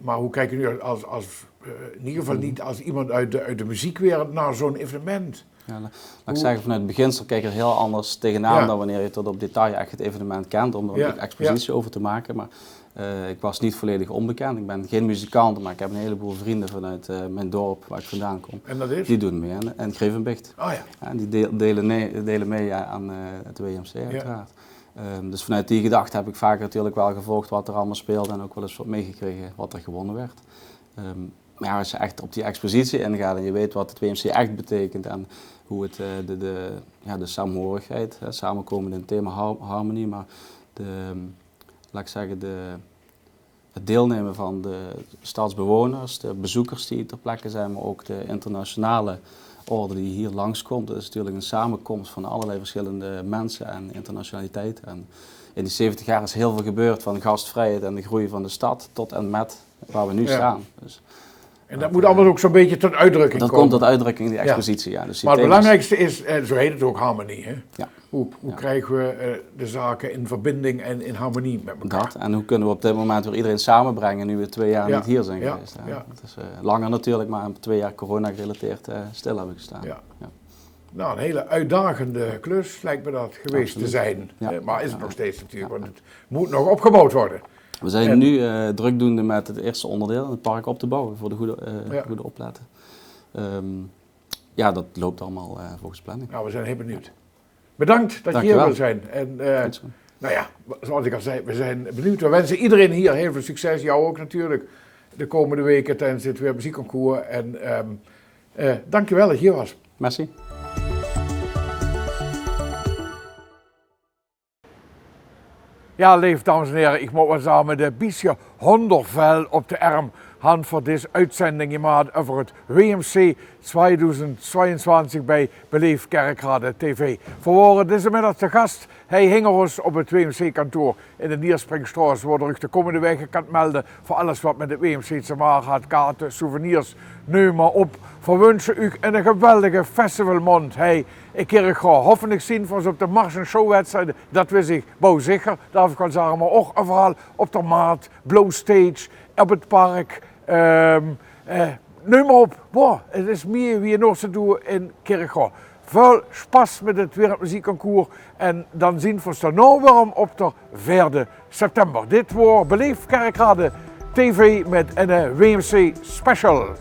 maar hoe kijk je nu als, als in ieder geval niet als iemand uit de, uit de muziekwereld naar zo'n evenement? Ja, laat ik zeggen, vanuit het beginsel kijk je er heel anders tegenaan dan wanneer je tot op detail echt het evenement kent, om er een expositie over te maken. Maar ik was niet volledig onbekend. Ik ben geen muzikant, maar ik heb een heleboel vrienden vanuit mijn dorp, waar ik vandaan kom. En dat is? Die doen mee aan, in Grevenbicht. Oh ja. En die delen, delen mee aan het W M C uiteraard. Dus vanuit die gedachte heb ik vaak natuurlijk wel gevolgd wat er allemaal speelde en ook wel eens wat meegekregen wat er gewonnen werd. Maar ja, als je echt op die expositie ingaat en je weet wat het W M C echt betekent en hoe het de, de, ja, de saamhorigheid, hè, samenkomen in thema harmonie, maar de, laat ik zeggen, de, het deelnemen van de stadsbewoners, de bezoekers die ter plekke zijn, maar ook de internationale orde die hier langskomt. Dat is natuurlijk een samenkomst van allerlei verschillende mensen en internationaliteit. En in die zeventig jaar is heel veel gebeurd, van gastvrijheid en de groei van de stad tot en met waar we nu staan. Dus en dat moet allemaal ook zo'n beetje tot uitdrukking komen. Dat komt tot uitdrukking in die expositie, ja. Maar het belangrijkste is, zo heet het ook, harmonie, hè? Ja. Hoe, hoe krijgen we de zaken in verbinding en in harmonie met elkaar? Dat, en hoe kunnen we op dit moment weer iedereen samenbrengen nu we twee jaar niet hier zijn geweest, hè? Ja. Het is langer natuurlijk, maar twee jaar corona-gerelateerd stil hebben gestaan. Ja. Nou, een hele uitdagende klus lijkt me dat geweest te zijn. Absoluut. Ja. Maar is het nog steeds natuurlijk, want het moet nog opgebouwd worden. We zijn nu drukdoende met het eerste onderdeel, het park op te bouwen, voor de goede, goede opletten. Ja, dat loopt allemaal volgens planning. Nou, we zijn heel benieuwd. Bedankt dat je hier wil zijn. En, nou ja, zoals ik al zei, we zijn benieuwd. We wensen iedereen hier heel veel succes. Jou ook natuurlijk. De komende weken tijdens dit W M C-concours. En dankjewel dat je hier was. Merci. Ja, leef dames en heren, ich mót waal zage, de bietje Hóndervel op de erm han v'r dees oetzending gemaat euver 't W M C twiedoezend twiedentwintig bie Beleef Kerkrade T V. V'r wore dezen middig te gast hei hinger ós op 't W M C-kantoor in de Nierspringsjtraot, wo d'r uch de kómmende waeke kant melde veur alles wat mit 't W M C te make hat: kaarte, souvenirs, neum mer op. V'r wunsje uch inne geweldige festivalmaond hei in Kirchroa. Hoffenlich zien v'r ós op de Mars en Show-wedstrijde, dat wis ich bouw zeker, darf ich waal zage, mer ouch euveral op d'r Maat, Blauw Stage, op 't Park, ehm, eh, neum mer op. Boah, 't is mieë wie genóg te doon in Kirchroa. Väöl sjpas mit 't Wereldmuziekconcours en dan zien v'r ós daonao weer op d'r veerde september. Dit woor Beleef Kerkrade T V mit inne W M C special.